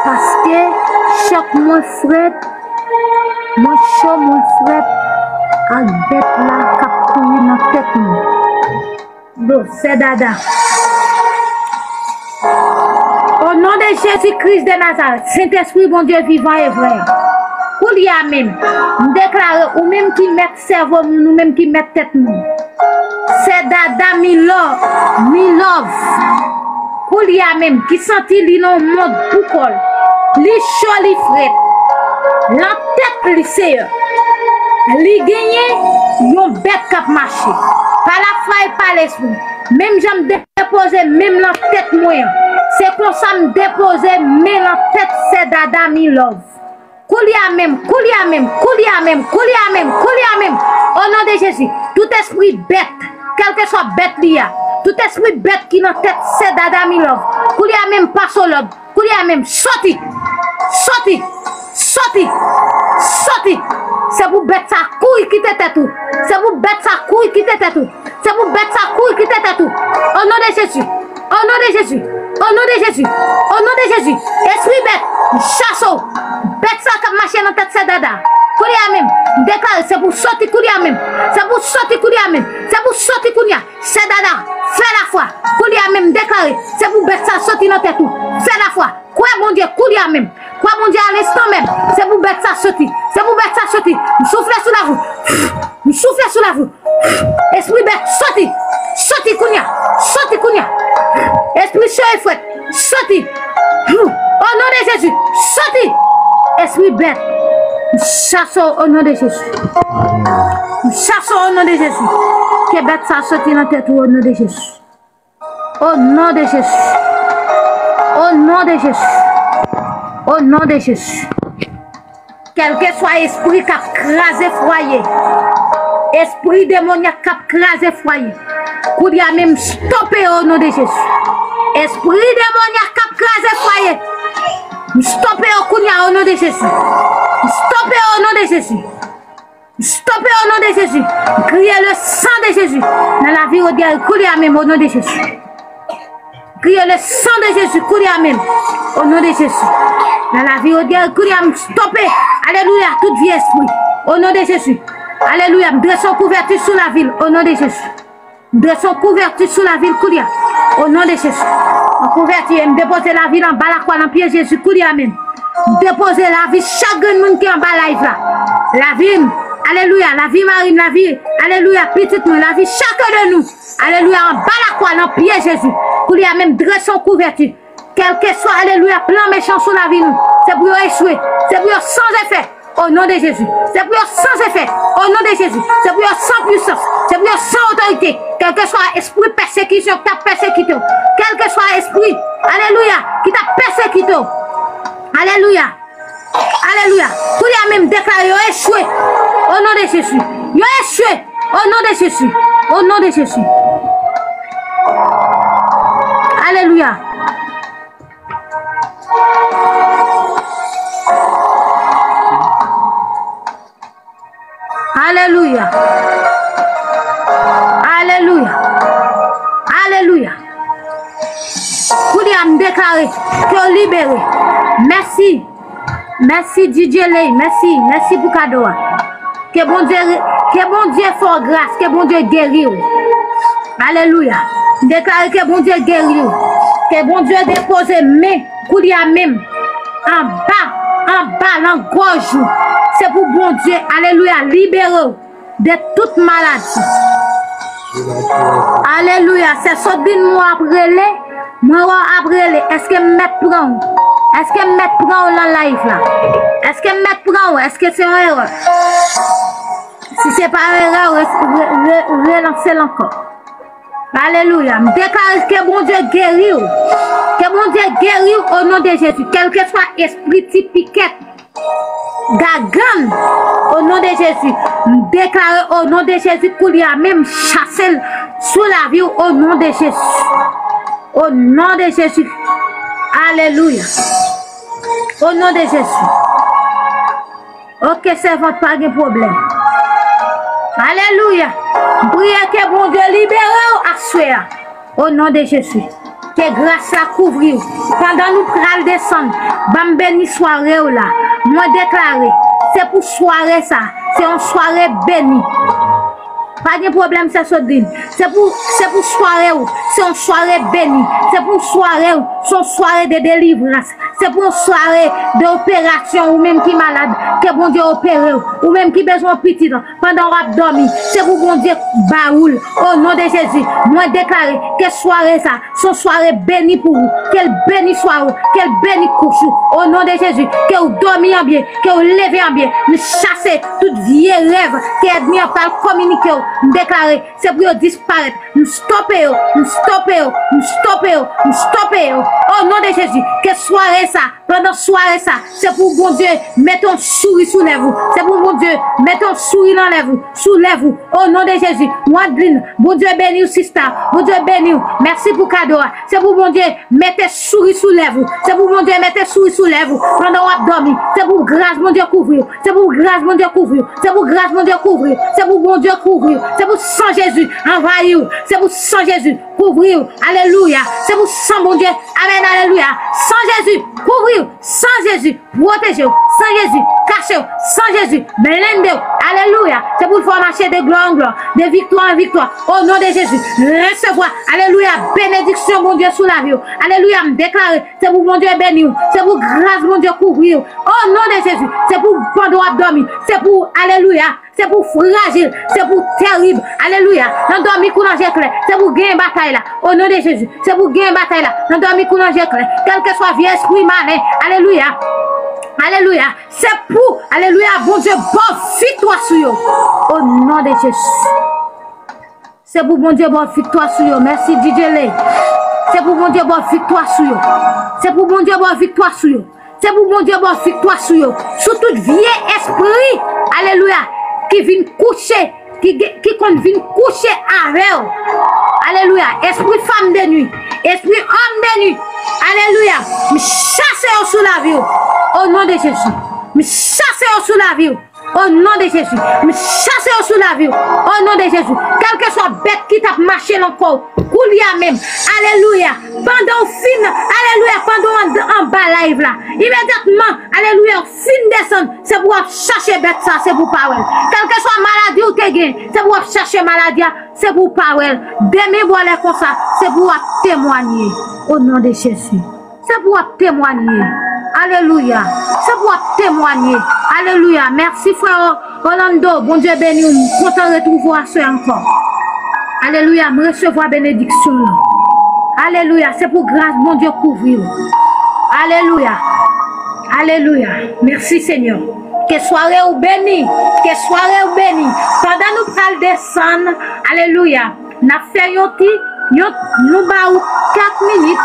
paske chak mwen frèt, mwen cho, mwen frèt ak bèt la k ap kouri nan tèt mwen. Dosè dada. O non de Jezi Kris de Nazarèt, Sentespri Bondye vivan e vrè, koulye a menm, m deklare ou menm ki mèt sèvo moun, ou menm ki mèt tèt moun. Sè Dada Milò, Milòv, koulye a menm, ki santi li nan yon mond pou kò l. Li cho, li frèt. Nan tèt li, Seyè, li genyen yon bèt k ap mache. Pa lafwa e pa lespri. Menm jan m depoze men m nan tèt mwen an, se konsa m depoze men nan tèt Sè Dada Milòv. Koulye a menm, koulye a menm, koulye a menm, koulye a menm, koulye a menm. O non de Jezi, tout espri bèt, kèlkeswa bèt li a, tout espri bèt ki nan tèt Sè Dada Milòv, koulye a menm, pase w lòd, koulye a menm, soti, soti, soti, soti. Se pou bèt sa kouri kite tèt ou. Se pou bèt sa kouri kite tèt ou. Se pou bèt sa kouri kite tèt ou. O non de Jezi. O non de Jezi. O non de Jezi. O non de Jezi. Espri bèt, m chase w. Bèt sa k ap mache nan tèt Sè Dada. Koulye a menm, m deklare, se pou soti koulye a menm. Se pou soti koulye a menm. Se pou soti koulye a. Sè Dada, fè lafwa. Koulye a menm, m deklare, se pou bèt sa soti nan tèt ou. Fè lafwa. Kwè Bondye koulye a menm. Kwè Bondye a lenstan menm. Se pou bèt sa soti. Se pou bèt sa soti. M soufle sou lavi w. M soufle sou lavi w. Espri bèt, soti. Soti kounye a. Soti kounye a. Espri cho e frèt, soti. O non de Jezi, soti. Espri bèt, m chase w o non de Jezi. M chase w o non de Jezi. Ke bèt sa soti nan tèt ou o non de Jezi. O non de Jezi. O non de Jezi. O non de Jezi. Kèlkeswa espri k ap kraze fwaye, espri demonyak k ap kraze fwaye, koulye a menm, m stope yo o non de Jezi. Espri demonyak k ap kraze fwaye, m stope yo kounye a o non de Jezi. M stope yo o non de Jezi. M stope o non de Jezi. M kriye le san de Jezi nan lavi Rodier koulye a menm o non de Jezi. Kriye le san de Jezi koulye a menm. O non de Jezi. Nan lavi Rodier koulye a menm. Stope. Alelouya. Tout vye espri. O non de Jezi. Alelouya. M drese yon kouvèti sou lavi l. O non de Jezi. M drese yon kouvèti sou lavi l koulye a. O non de Jezi. Yon kouvèti e m depoze lavi l anba lakwa nan pye Jezi koulye a menm. M depoze lavi chak grenn moun ki anba live la. Lavi m. Alelouya. Lavi mari m. Lavi. Alelouya. Pitit mwen. Lavi chak de nou. Alelouya, anba lakwa, nan pye Jezi. Koulye a menm, drese yon kouvèti. Kèlkeswa, alelouya, plan mechan sou lavi nou, se pou yo echwe. Se pou yo san efè. O non de Jezi. Se pou yo san efè. O non de Jezi. Se pou yo san pwisans. Se pou yo san otorite. Kèlkeswa espri pèsekisyon ki t ap pèsekite w. Kèlkeswa espri, alelouya, ki t ap pèsekite w. Alelouya. Alelouya. Kounye a menm, deklare yo echwe. O non de Jezi. Yo echwe. O non de Jezi. O non de Jezi. Alelouya. Alelouya. Alelouya. Alelouya. Kounye a m deklare ke w libere. Mèsi. Mèsi, D J Ley. Mèsi. Mèsi pou kado a. Ke Bondye, ke Bondye fè w gras. Ke Bondye geri w. Alelouya. M deklare ke Bondye geri w. Ke Bondye depoze men kounye a menm anba, anba nan gòj ou. Se pou Bondye, alelouya, libere w de tout maladi. Alelouya. Sè Sodin, mwen ap rele. Mwen wè w ap rele. Èske m mèt pran w? Èske m mèt pran w nan live la? Èske m mèt pran w? Èske se yon erè? Si se pa yon erè, re, re, re, relanse l ankò. Alelouya. M deklare ke Bondye geri w. Ke Bondye geri w o non de Jezi. Kèlkeswa espri ti pikèt Gagann, o non de Jezi, m deklare o non de Jezi koulye a menm chase l sou lavi w o non de Jezi. O non de Jezi. Alelouya. O non de Jezi. Oke, sèvant, pa gen pwoblèm. Alelouya. M priye ke Bondye libere w aswè a. O non de Jezi. Ke gras la kouvri w. Pandan nou pral desann, ban m beni sware w la. Mwen deklare, se pou sware sa, se yon sware beni. Pa gen pwoblèm, sè Sodlin. Se pou, se pou sware w, se yon sware beni. Se pou sware w, se yon sware de delivrans. Se pou yon sware de operasyon, ou menm ki malad, ke Bondye opere w. Ou menm ki bezwen pitit, pandan w ap dòmi, se pou Bondye ba ou l. O non de Jezi, mwen deklare ke sware sa, se yon sware beni pou ou. Ke l beni sware w, ke l beni kouch ou. O non de Jezi, ke w dòmi an byen, ke w leve an byen. M chase tout vye rèv ke ènmi an pral kominike w. M deklare, se pou yo disparèt. M stope yo, m stope yo, m stope yo, m stope yo. O non de Jezi, ke sware sa, pandan sware sa, se pou Bondye mete yon souri sou lèv ou. Se pou Bondye mete yon souri nan lèv ou, sou lèv ou. O non de Jezi, Wandlin, Bondye beni w, sista. Bondye beni w. Mèsi pou kado a. Se pou Bondye mete souri sou lèv ou. Se pou Bondye mete souri sou lèv ou pandan w ap dòmi. Se pou gras Bondye kouvri w. Se pou gras Bondye kouvri w. Se pou gras Bondye kouvri w. Se pou Bondye kouvri w. Se pou san Jezi anvayi w. Se pou san Jezi kouvri w. Alelouya. Se pou san Bondye. Amèn. Alelouya. San Jezi kouvri w. San Jezi pwoteje w. San Jezi kache w. San Jezi blende w. Alelouya. Se pou l fè w mache de glwa an glwa, de viktwa an viktwa. O non de Jezi, resevwa, alelouya, benediksyon Bondye sou lavi w. Alelouya, m deklare, se pou Bondye beni w. Se pou gras Bondye kouvri w. O non de Jezi, se pou pandan w ap dòmi. Se pou, alelouya, se pou frajil, se pou terib. Alelouya, nan dòmi kou nan je klè, se pou genyen batay la. O non de Jezi, se pou genyen batay la. Nan dòmi kou nan je klè, kèlkeswa vye espri malen. Alelouya, alelouya, se pou, alelouya, Bondye ba w viktwa sou yo. O non de Jezi. Se pou Bondye ba w viktwa sou yo. Mèsi, D J Lay. Se pou Bondye ba w viktwa sou yo. Se pou Bondye ba w viktwa sou yo. Se pou Bondye ba w viktwa sou yo. Sou tout vye espri, alelouya, ki vin kouche, ki, gen- ki konn vin kouche avè w. Alelouya. Espri fanm de nwi, espri òm de nwi. Alelouya. M chase yo sou lavi w. O non de Jezi. M chase yo sou lavi w. O non de Jezi, m chase yo sou lavi w. O non de Jezi, kèlkeswa bèt ki t ap mache nan kò w, koulye a menm, alelouya, pandan w fin, alelouya, pandan w an- anba live la, imedyatman, alelouya, w fin desann, se pou w ap chache bèt sa, se pou w pa wè l. Kèlkeswa maladi w te gen, se pou w ap chache maladi a, se pou w pa wè l. Demen bò lè konsa, se pou w ap temwanye. O non de Jezi. Se pou w ap temwanye. Alelouya. Se pou w ap temwanye. Alelouya. Mèsi, frè Orlando. Bondye beni w. M kontan retwouve w aswè ankò. Alelouya. M resevwa benediksyon w lan. Alelouya. Se pou gras Bondye kouvri w. Alelouya. Alelouya. Mèsi, Senyè. Ke sware w beni. Ke sware w beni. Pandan nou pral desann, alelouya. N ap fè yon ti, yon, nou ba ou kat minit,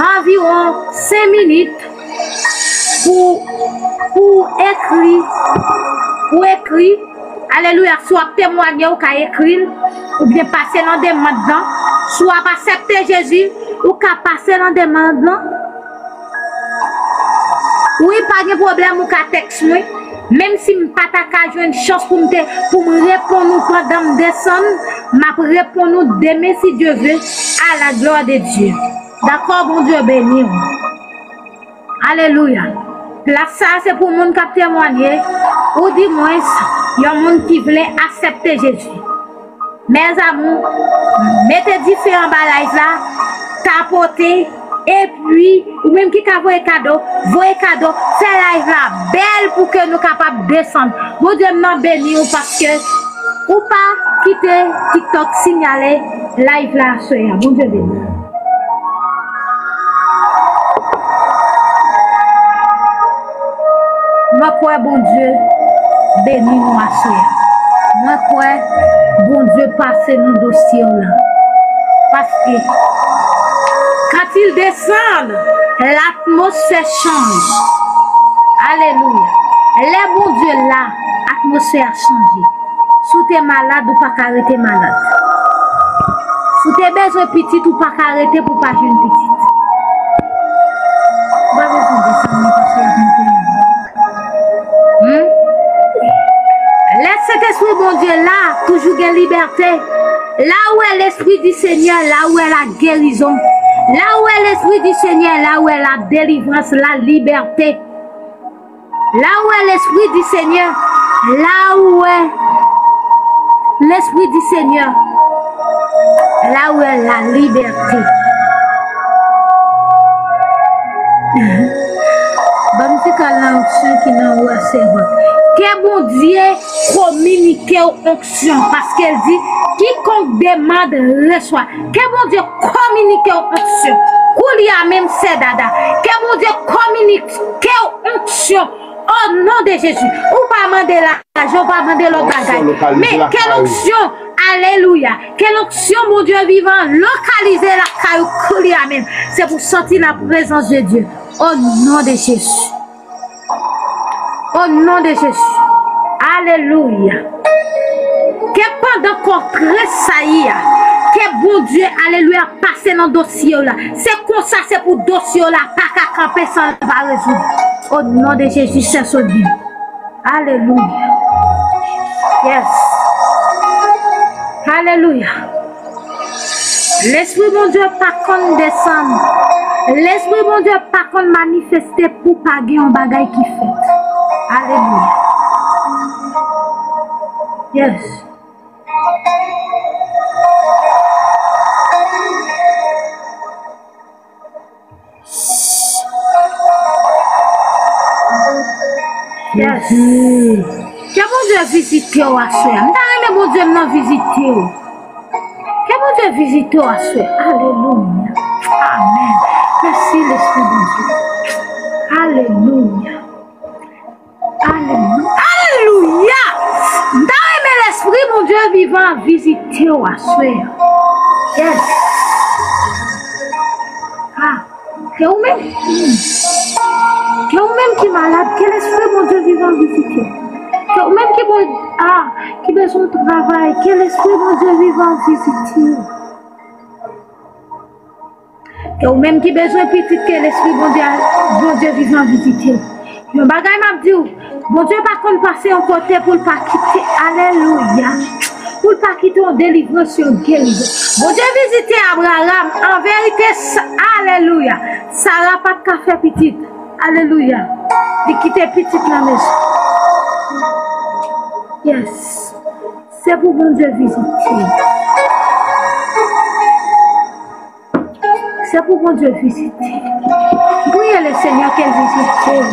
anviwon senk minit pou, pou ekri, pou ekri. Alelouya, si w ap temwanye, ou ka ekri l, oubyen pase nan demann nan. Si w ap aksepte Jezi, ou ka pase nan demann nan. Wi, pa gen pwoblèm, ou ka tèks mwen. Menm si m pa ta ka jwenn chans pou m te, pou m reponn ou pandan m desann, m ap reponn ou demen si Dye ve, à la gloire de Dieu. Dakò, Bondye beni w. Alelouya. Plas sa a se pou moun k ap temwanye, oudimwens yon moun ki vle aksepte Jezi. Mes amours, mete dife anba live la, tapote, epi ou menm ki ka voye kado, voye kado, fè live la bèl pou ke nou kapab desann. Bondye m nan beni w paske ou pa kite TikTok sinyale live la aswè a. Bondye beni w. Mwen kwè Bondye beni nou aswè a. Mwen kwè Bondye pase nan dosye w lan. Paske, quand il descend, l'atmosphère change. Alelouya. Lè Bondye la, atmosfè a chanje. Si w te malad, ou pa ka rete malad. Si w te bezwen pitit, ou pa ka rete pou w pa jwenn pitit. Ou pa bezwen desann non, paske y ap monte anwo. Hmm? Lè Sentespri Bondye la, toujou gen libète. La où est l'Esprit du Seigneur, là où est la guérison. Là où est l'Esprit du Seigneur, là où est la délivrance, la liberté. Là où est l'Esprit du Seigneur, là où est l'Esprit du Seigneur, là où est la liberté. Ban m ti kal nan onksyon ki nan ou a, sèvant. Ke Bondye kominike w onksyon, paske l di, quiconque demande reçoit. Ke Bondye kominike w onksyon. Koulye a menm, sè Dada. Ke Bondye kominike w onksyon. O non de Jezi. Ou pa mande lajan, ou pa mande lòt bagay. Men ke lonksyon, alelouya. Ke lonksyon Bondye vivan lokalize lakay ou koulye a menm. Se pou w santi la prezans de Dye. O non de Jezi. O non de Jezi. Alelouya. Ke pandan kò tresayi a, ke Bondye, alelouya, pase nan dosye w la. Se konsa, se pou dosye w la pa ka kanpe san l pa rezoud. O non de Jezi, sè Sodin. Alelouya. Yes. Alelouya. Lespri Bondye pa konn desann. Lespri Bondye pa konn manifeste pou pa gen yon bagay ki fèt. Alelouya. Yes. Yes. Ke Bondye vizite w aswè a. M ta renmen Bondye m nan vizite w. Ke Bondye vizite w aswè a. Alelouya. Amèn. Mèsi, Lespri Bondye. Alelouya. Alelouya. Alelouya. M ta renmen Lespri Bondye vivan vizite w aswè a. Yes. Ah. Ke ou menm, ke ou menm ki malad, ke Lespri Bondye vivan vizite w. Ke ou menm ki bon, ah, ki bezwen travay, ke Lespri Bondye vivan vizite w. Ke ou menm ki bezwen pitit, ke Lespri Bondye, Bondye vivan vizite w. Yon bagay m ap di w, Bondye pa konn pase yon kote pou l pa kite, alelouya, pou l pa kite yon delivrans, yon gerizon. Bondye vizite Abraram, an verite, sa, alelouya, Sara pa t ka fè pitit, alelouya, li kite pitit nan mezon. Yes, se pou Bondye vizite. Se pou Bondye vizite. Priye le Senyè ke l vizite w.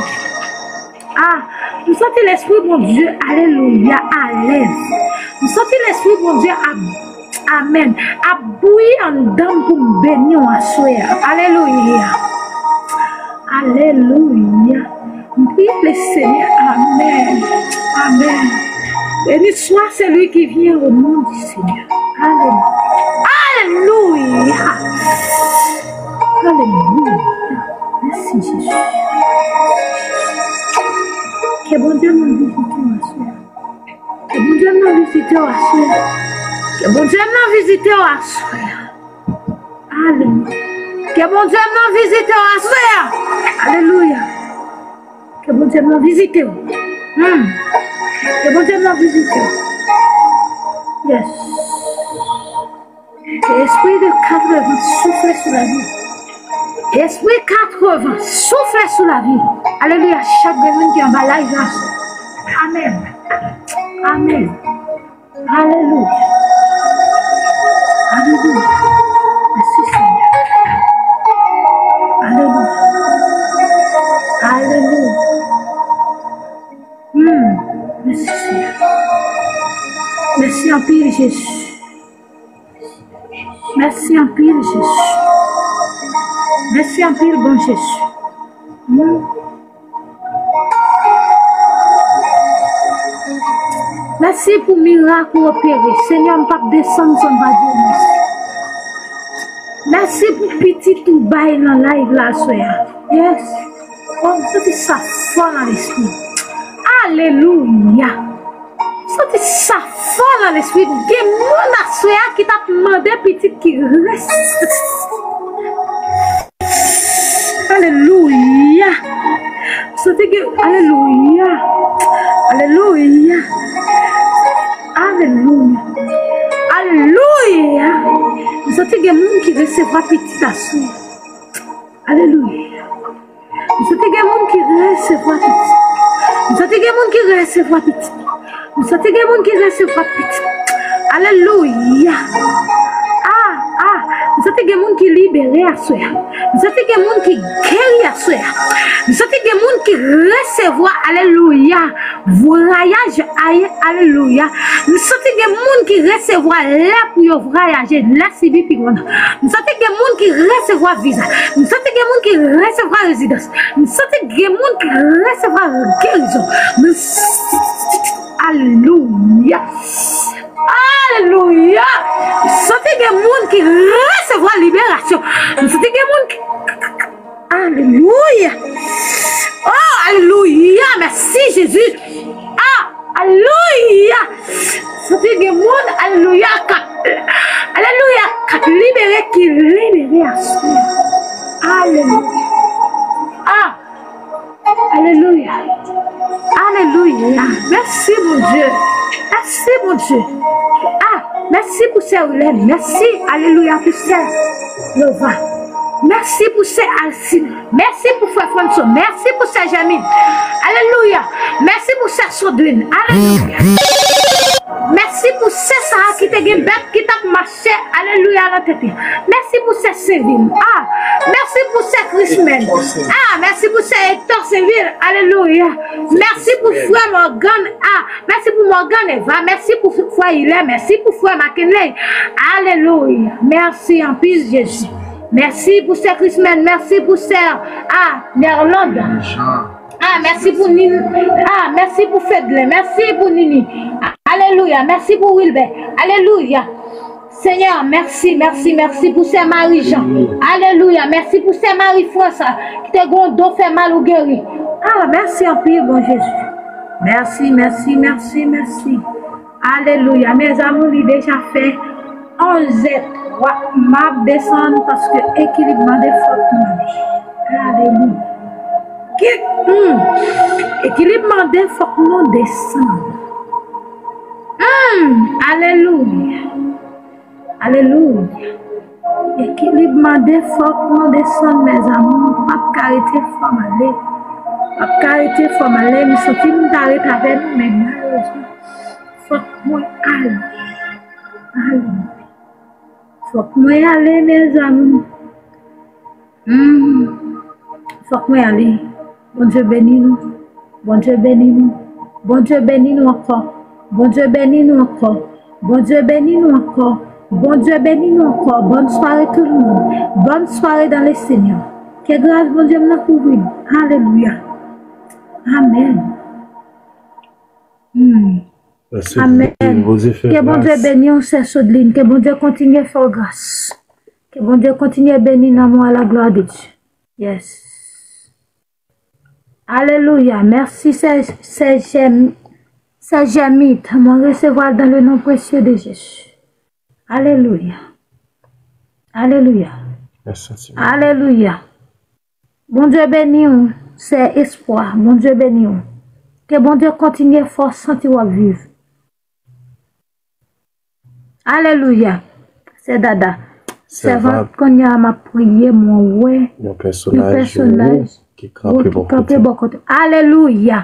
Ah, m santi Lespri Bondye, alelouya, alèz. M santi Lespri Bondye ap, amèn, ap bouyi anndan m pou m beni w aswè a. Alelouya. Alelouya. M priye le Senyè. Amèn. Amèn. Béni soit celui qui vient au nom du Seigneur. Alelouya. Alelouya. Alelouya. Mèsi, Jezi. Ke Bondye m nan vizite w aswè a. Ke Bondye m nan vizite w aswè a. Ke Bondye m nan vizite w aswè a. Alelouya. Ke Bondye m nan vizite w aswè a. Alelouya. Ke Bondye m nan vizite w. Hmm. Ke Bondye m nan vizite w. Yes. Ke espri de katreven soufle sou lavi. Espri katreven soufle sou lavi. Alelouya. Chak grenn moun ki anba live la. Amèn. Amèn. Alelouya. Alelouya. Mèsi, Senyè. Alelouya. Alelouya. Hmm. Mèsi, Senyè. Mèsi anpil, Jezi. Mèsi anpil, Jezi. Mèsi anpil, bon Jezi. Hmm. Mèsi pou mirak ou opere. Senyè, m p ap desann san m pa di w mèsi. Mèsi pou pitit ou bay nan live la aswè a. Yes. Oh, m santi sa fò nan lespri. Alelouya. Santi sa fò nan lespri. Gen moun aswè a ki t ap mande pitit ki res. Alelouya. Santi gen, alelouya. Alelouya. Alelouya. Alelouya. Santi gen moun ki resevwa pitit aswè. Alelouya. M santi gen moun ki resevwa pitit. M santi gen moun ki resevwa pitit. M santi gen moun ki resevwa pitit. Alelouya. Ah, ah. M santi gen moun ki libere aswè a. M santi gen moun ki geri aswè a. M santi gen moun ki resevwa, alelouya, vwayaj ayen, alelouya. M santi gen moun ki resevwa lè pou yo vwayaje, lè sibi pi grann. M santi gen moun ki resevwa viza. M santi gen moun ki resevwa rezidans. M santi gen moun ki resevwa gerizon. M s-, alelouya. Alelouya. M santi gen moun ki resevwa liberasyon. M santi gen moun ki, alelouya. Oh, alelouya. Mèsi, Jezi. Ah, alelouya. Santi gen moun, alelouya, k ap, alelouya, k ap libere, ki libere aswè. Alelouya. Ah, alelouya. Alelouya. Mèsi, Bondye. Mèsi, Bondye. Ah, mèsi pou sè Wilène. Mèsi, alelouya, pou sè Lova. Mèsi pou sè Alcine. Mèsi pou frè Franso. Mèsi pou sè Jèmin. Alelouya. Mèsi pou sè Sodwin. Alelouya. Mèsi pou sè sa a ki te gen bèt ki t ap mache. Alelouya, nan tèt li. Mèsi pou sè Sevil. Ah, mèsi pou sè Krismèn. Ah, mèsi pou sè Hector Sevil. Alelouya. Mèsi pou frè Morgan. Ah, mèsi pou Morgan Eva. Mèsi pou frè Hilaire. Mèsi pou frè McKinley. Alelouya. Mèsi anpil, Jezi. Mèsi pou sè Krismèn, mèsi pou sè, ah, Nerlande. Ah, mèsi pou Nini. Ah, mèsi pou Fedlen, mèsi pou Nini. Alelouya, mèsi pou Wilbè. Alelouya. Senyè, mèsi, mèsi, mèsi pou sè Marie Jean. Alelouya, mèsi pou sè Marie France ki te gen yon do fè mal ou geri. Ah, mèsi anpil, bon Jezi. Mèsi, mèsi, mèsi, mèsi. Alelouya. Mes amours, li deja fè onz è twa. M ap desann paske ekilib mande fòk nou ale. Alelouya. Ki, hmm. Ekilib mande fòk nou desann. Hmm. Alelouya. Alelouya. Ekilib mande fòk nou desann, mes amours. M p ap ka rete, fò m ale. M p ap ka rete, fò m ale. M santi m ta ret avè nou, men malerezman, fòk mwen ale. Ale. Fòk mwen ale, mes amours. Hmm. Fòk mwen ale. Bondye beni nou. Bondye beni nou. Bondye beni nou ankò. Bondye beni nou ankò. Bondye beni nou ankò. Bondye beni nou ankò. Bonne soirée tout le monde. Bonne soirée dans le Seigneur. Ke gras Bondye m nan kouvri nou. Alelouya. Amèn. Hmm. Amèn. Ke Bondye beni w, sè Sodline. Ke Bondye kontinye fè w gras. Ke Bondye kontinye beni nan mwa la glwa de Dye. Yes. Alelouya. Mèsi, sè, sè Jèm-, sè Jèmit. Mwen resevwa l dans le nom précieux de Jésus. Alelouya. Alelouya. Alelouya. Bondye beni w, sè Espwa. Bondye beni w. Ke Bondye kontinye fè w santi w ap viv. Alelouya. Sè Dada. Sèvant, kounye a m ap priye, mwen wè yon pèsonaj ki kanpe bò kote. Alelouya.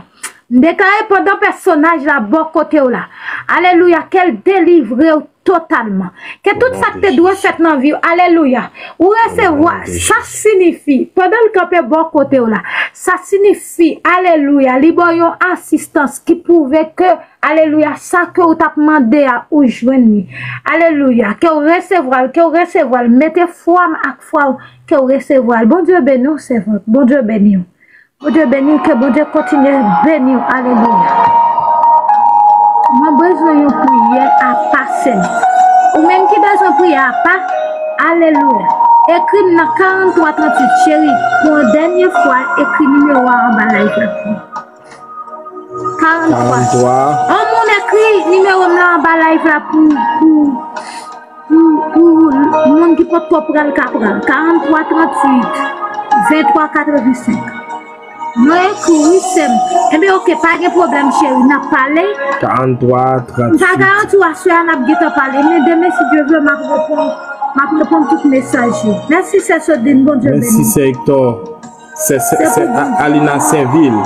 M deklare pandan pèsonaj la bò kote w la. Alelouya. Ke l delivre w totalman. Ke tout sa k te dwe fèt nan vi w. Alelouya. Ou resevwa, sa siyifi, pandan l kanpe bò kote w la, sa siyifi, alelouya, li ba w yon asistans ki pwouve ke, alelouya, sa ke w t ap mande a, ou jwenn li. Alelouya. Ke w resevwa l, ke w resevwa l. Mete fwa m ak fwa w, ke w resevwa l. Bondye beni w, sèvant. Bondye beni w. Bondye beni w, ke Bondye kontinye beni w. Alelouya. Mwen bezwen yon priyè apa, sè m. Ou menm ki bezwen priyè apa, alelouya. Ekri m nan karant twa trant uit, cheri. Pou yon dènye fwa, ekri nimewo a anba live la pou mwen. Karant twa. Yon moun ekri nimewo m nan anba live la pou, pou, pou, pou moun ki potko pran l ka pran l. Karant twa tranntuit, venntwa katrevensenk. Mwen ekri wi, sè m. Enben, oke, pa gen pwoblèm, cheri, n ap pale. Karant twa tranntuit. M ka garanti w aswè a n ap gentan pale, men demen, si Dye vle, m ap reponn, m ap reponn tout mesaj yo. Mèsi, sè Sodine, Bondye beni. Mèsi, sè Hector. Sè, sè, sè Alina Senvil.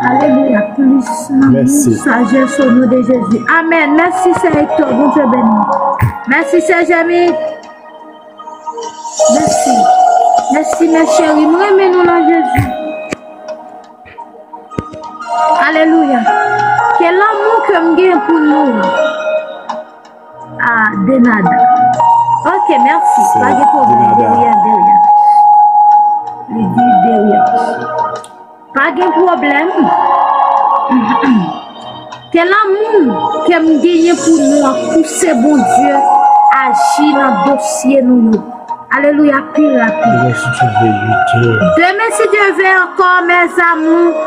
Alelouya. Plis lanmou, sajès, o non de Jezi. Amèn. Mèsi, sè Hector. Bondye beni. Mèsi, sè Jemi. Mèsi. Mèsi, mè cheri. M renmen nou nan Jezi. Alelouya. Ke lanmou ke m gen pou nou an. Ah, de nada. Ok, mèsi. Pa gen pwoblèm. De rien, de rien. Li di de rien. Pa gen pwoblèm. Ke lanmou ke m genyen pou nou an pouse Bondye aji nan dosye nou yo. Alelouya, pi rapid. Demen, si Dye vle ankò, mes amours,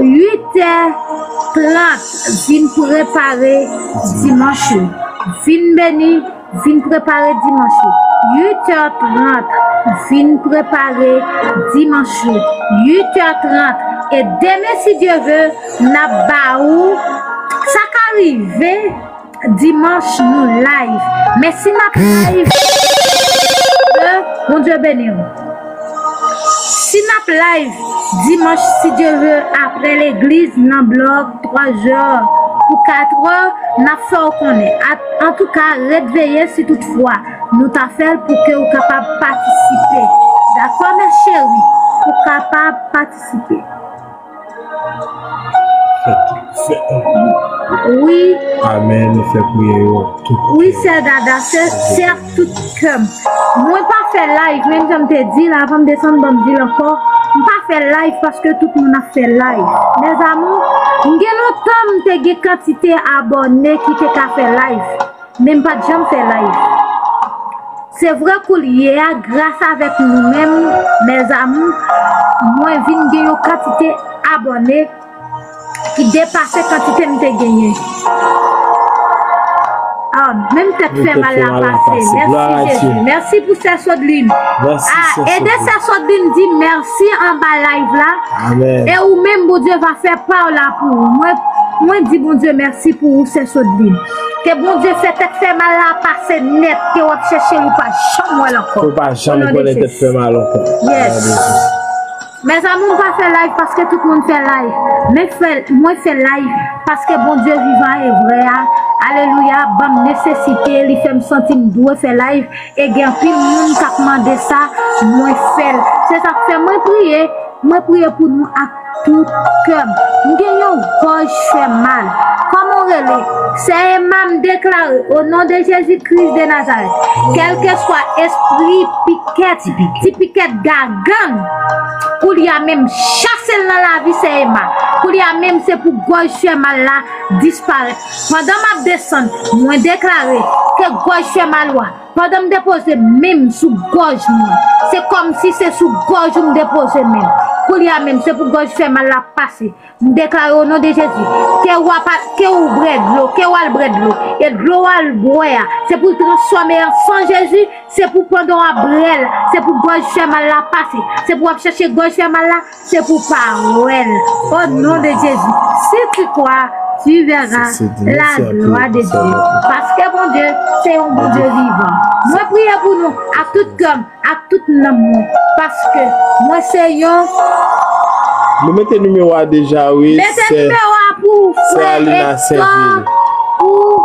uit è trant, vin prepare dimanch ou. Vin beni, vin prepare dimanch ou. Uit è trant, vin prepare dimanch ou. Uit è trant. E demen, si Dye vle, n ap ba ou sa ka rive. Dimanch nou live. Men si n ap live, Bondye beni w. Si n ap live dimanch, si Dye vle, apre legliz, nan blòk, twa zè pou kat è, n ap fè w konnen. A-, antouka, ret veye si toutfwa nou ta fè l pou ke w kapab patisipe. Dakò, mè cheri? Ou kapab patisipe. Fè tout, fè. Wi. Amèn. Fè priyè yo ak tout kè. Wi, sè Dada, sè, sè ak tout kè m. Mwen pa fè live, menm jan m te di l avan m desann, ban m di l ankò. M pa fè live paske tout moun ap fè live. Mes amours, m gen lontan m te gen kantite abòne ki te ka fè live. Men m pa t janm fè live. Se vre koulye a, gras avèk nou menm, mes amours, mwen vin gen yon kantite abòne ki depase kantite m te genyen. Ah, menm tèt fè mal la pase. Mèsi Jezi. Mèsi pou sè Sodline. Ah, ede sè Sodline di mèsi anba live la. Amèn. E ou menm, Bondye va fè pa w la pou ou. Mwen, mwen di Bondye mèsi pou ou, sè Sodline. Ke Bondye fè tèt fè mal la pase nèt, ke w ap chèche l, ou pa janm wè l ankò. Ou pa janm konnen tèt fè mal ankò. Yes. Mes amours, m pa fè live paske tout moun fè live. Men fè, mwen fè live paske Bondye vivan e vrè a. Alelouya, ban m nesesite, li fè m santi m dwe fè live. E gen anpil moun k ap mande sa, mwen fè l. Se sa k fè mwen priye. Mwen priye pou nou ak tout kè m. M gen yon gòj fè mal. Kòman w rele? Sè Emma, m deklare, o non de Jezi Kris de Nazarèt, kèlkeswa espri pikèt, ti pikèt gagann, koulye a menm chase l nan lavi sè Emma. Koulye a menm se pou gòj fè mal la disparèt. Pandan m ap desann, mwen deklare ke gòj fè mal ou a, pandan m depoze men m sou gòj mwen, se kòmsi se sou gòj ou m depoze men m. Koulye a menm, se pou gòj fè mal la pase. M deklare o non de Jezi, ke w a pa, ke w bwè dlo, ke w al bwè dlo, e dlo w al bwè a, se pou l transfòme an san Jezi, se pou pandan w ap bwè l, se pou gòj fè mal la pase, se pou w ap chèche gòj fè mal la, se pou pa wè l. O non de Jezi, si tu crois, tu verras la gloire de Dieu. Paske Bondye, se yon Bondye vivan. Mwen priye pou nou ak tout kè m, ak tout nanm mwen, paske mwen se yon... Nou mete nimewo a deja, wi. Mete nimewo a pou frè Hector, pou,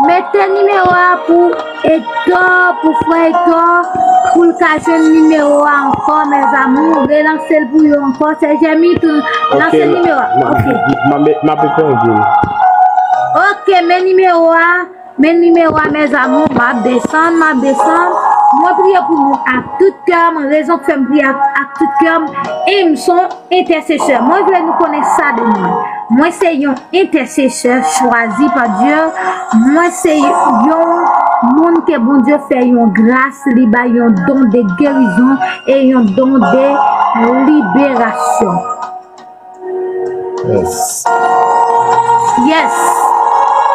mete nimewo a pou Hector, pou frè Hector, pou l ka jwenn nimewo a ankò, mes amours, relanse l pou yo ankò. Sè Jemi tou, lanse nimewo a. Ok. M ap epanye l. Ok, men nimewo a. Men nimewo a, mes amours, m ap desann, m ap desann. Mwen priye pou nou ak tout kè m. Rezon k fè m priye ak, ak tout kè m, e m se yon entèsesè. Mwen vle nou konnen sa de mwen. Mwen se yon entèsesè chwazi pa Dye. Mwen se yon moun ke Bondye fè yon gras, li bay yon don de gerizon e yon don de liberasyon. Yes. Yes.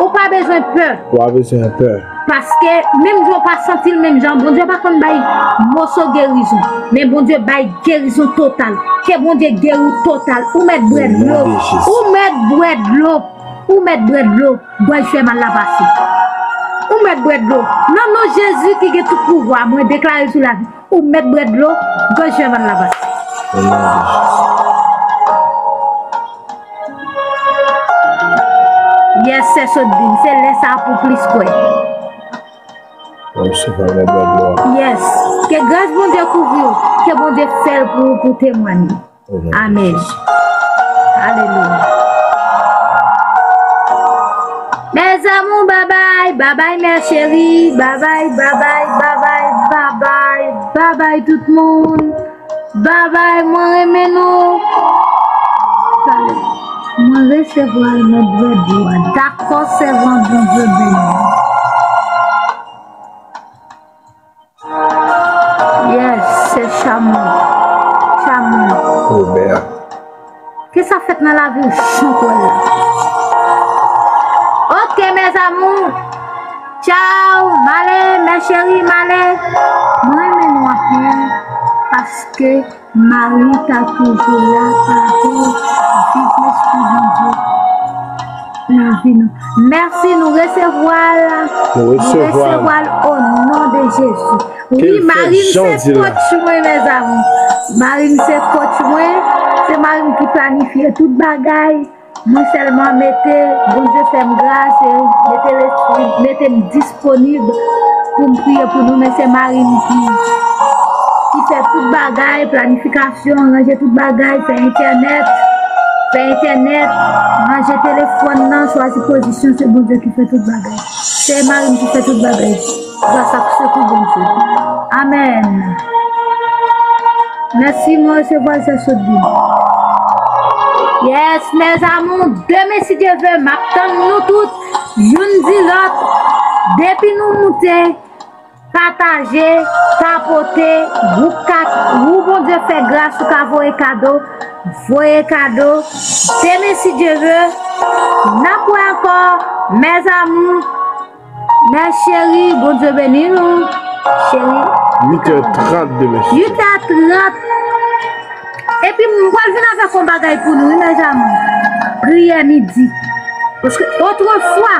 Ou pa bezwen pè. Ou pa bezwen pè. Paske menm jan w pa santi l menm jan, Bondye pa konn bay moso gerizon. Men Bondye bay gerizon total. Ke Bondye geri w total. Ou mèt bwè dlo. Ou mèt bwè dlo. Ou mèt bwè dlo. Gòj fè mal la pase. Ou mèt bwè dlo. Nan non Jezi ki gen tout pouvwa, mwen deklare sou lavi. Ou mèt bwè dlo, gòj fè mal la pase. Yes, sè Sodvin, se lè sa a pou plis kwè. Yes. Ke gras Bondye kouvri w, ke Bondye fè l pou ou pou temwanye. Amen. Alelouya. Mes amours, babay, babay, mes chéris, babay, babay, babay, babay, babay, tout moun. Babay, mwen renmen nou. Mwen resevwa nan dwèt dlo a. Dakò, sèvant, Bondye beni. Yes, se Chamou. Chamou. Robert. Kisa fèt nan lavi w, Chankwèl la? Ok, mes amours. Ciao, m ale, mes chéris, m ale. Mwen renmen nou anpil paske Mari ta toujou la, pa tou, viv lespri Bondye. Nan vi nou. Mèsi, nou resevwa l. Nou resevwa l o non de Jezi. Wi, mari m se coach mwen, mes amours. Mari m se coach mwen. Se mari m ki planifye tout bagay. Mwen sèlman mete, Bondye fè m gras e mete lespri, mete m disponib pou m priye pou nou, men se mari m ki, ki fè tout bagay, planifikasyon, ranje tout bagay, fè entènèt, fè entènèt, ranje telefòn nan, chwazi pozisyon, se Bondye ki fè tout bagay. Se mari m ki fè tout bagay. Gras ak sekou Bondye. Amèn. Mèsi, mwen resevwa l, sè Sodvin. Yes, mes amours, demen si Dye ve, m ap tann nou tout, youn di lòt, depi nou moute, pataje, tapote, ou ka, ou Bondye fè gras, ou ka voye kado, voye kado, demen si Dye ve, n ap wè ankò, mes amours, Mes chéris, Bondye beni nou. Cheri. Uit è trant demen. Uit è trant. Epi m pral vin avèk yon bagay pou nou, wi, mes amours. Priyè midi. Paske otrefwa,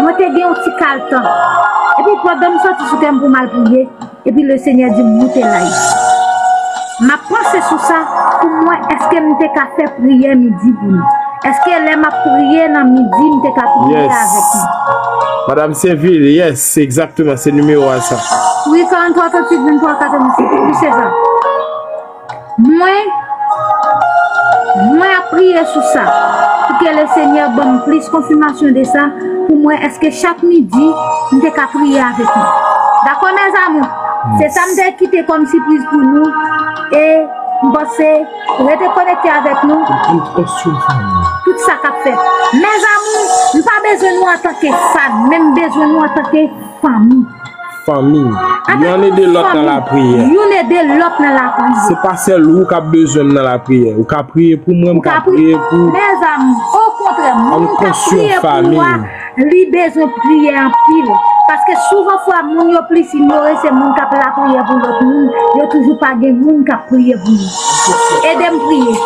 mwen te gen yon ti kal tan. Epi pandan m soti sou tè m pou m al priye, epi Lesenyè di m moute live. M ap panse sou sa pou m wè èske m te ka fè priyè midi pou nou. Èske lè m ap priye nan midi, m te ka priye avèk nou? Madam Seville, yes, egzakteman, se nimewo a sa. Wi, karant twa, tranntuit, venntwa, katrevensis, wi, se sa. Mwen, mwen ap priye sou sa, pou ke Lesenyè ban m plis konfimasyon de sa, pou m wè èske chak midi, m te ka priye avèk nou. Dakò, mes amours? Se sa m te kite kòm sipriz pou nou, e m panse, rete konekte avèk nou. Tout sa k ap fèt. Mes amours, m pa bezwen nou antanke fan, men m bezwen nou antanke fanmi. Fanmi. Youn ede lòt nan lapriyè. Youn ede lòt nan lapriyè. Se pa sèl ou k ap bezwen m nan lapriyè. Ou ka priye pou mwen, m ka priye pou. Mes amours, okontrè, moun k ap priye pou ou a, li bezwen priye anpil. Paske souvan fwa, moun yo plis inyore, se moun k ap lapriyè pou lòt moun. Yo toujou pa gen moun k ap priye pou yo. Ede m priye.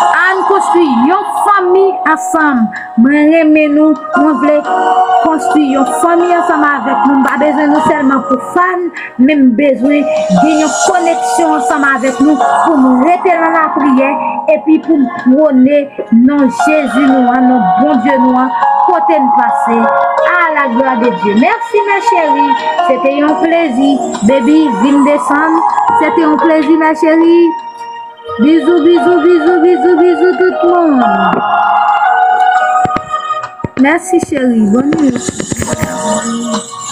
Ann konstwi yon fanmi ansanm. Mwen renmen nou, mwen vle konstwi yon fanmi ansanm avèk nou. M pa bezwen nou sèlman pou fan, men m bezwen gen yon koneksyon ansanm avèk nou pou nou rete nan lapriyè epi pou n pwone non Jezi nou an, non Bondye nou an, kote n pase. A la glwa de Dye. Mèsi, mes chéris. Se te yon plezi. Baby, vin desann. Se te yon plezi, mes chéris. Bizou, bizou, bizou, bizou, bizou tout moun. Mèsi, cheri. Bòn nwit.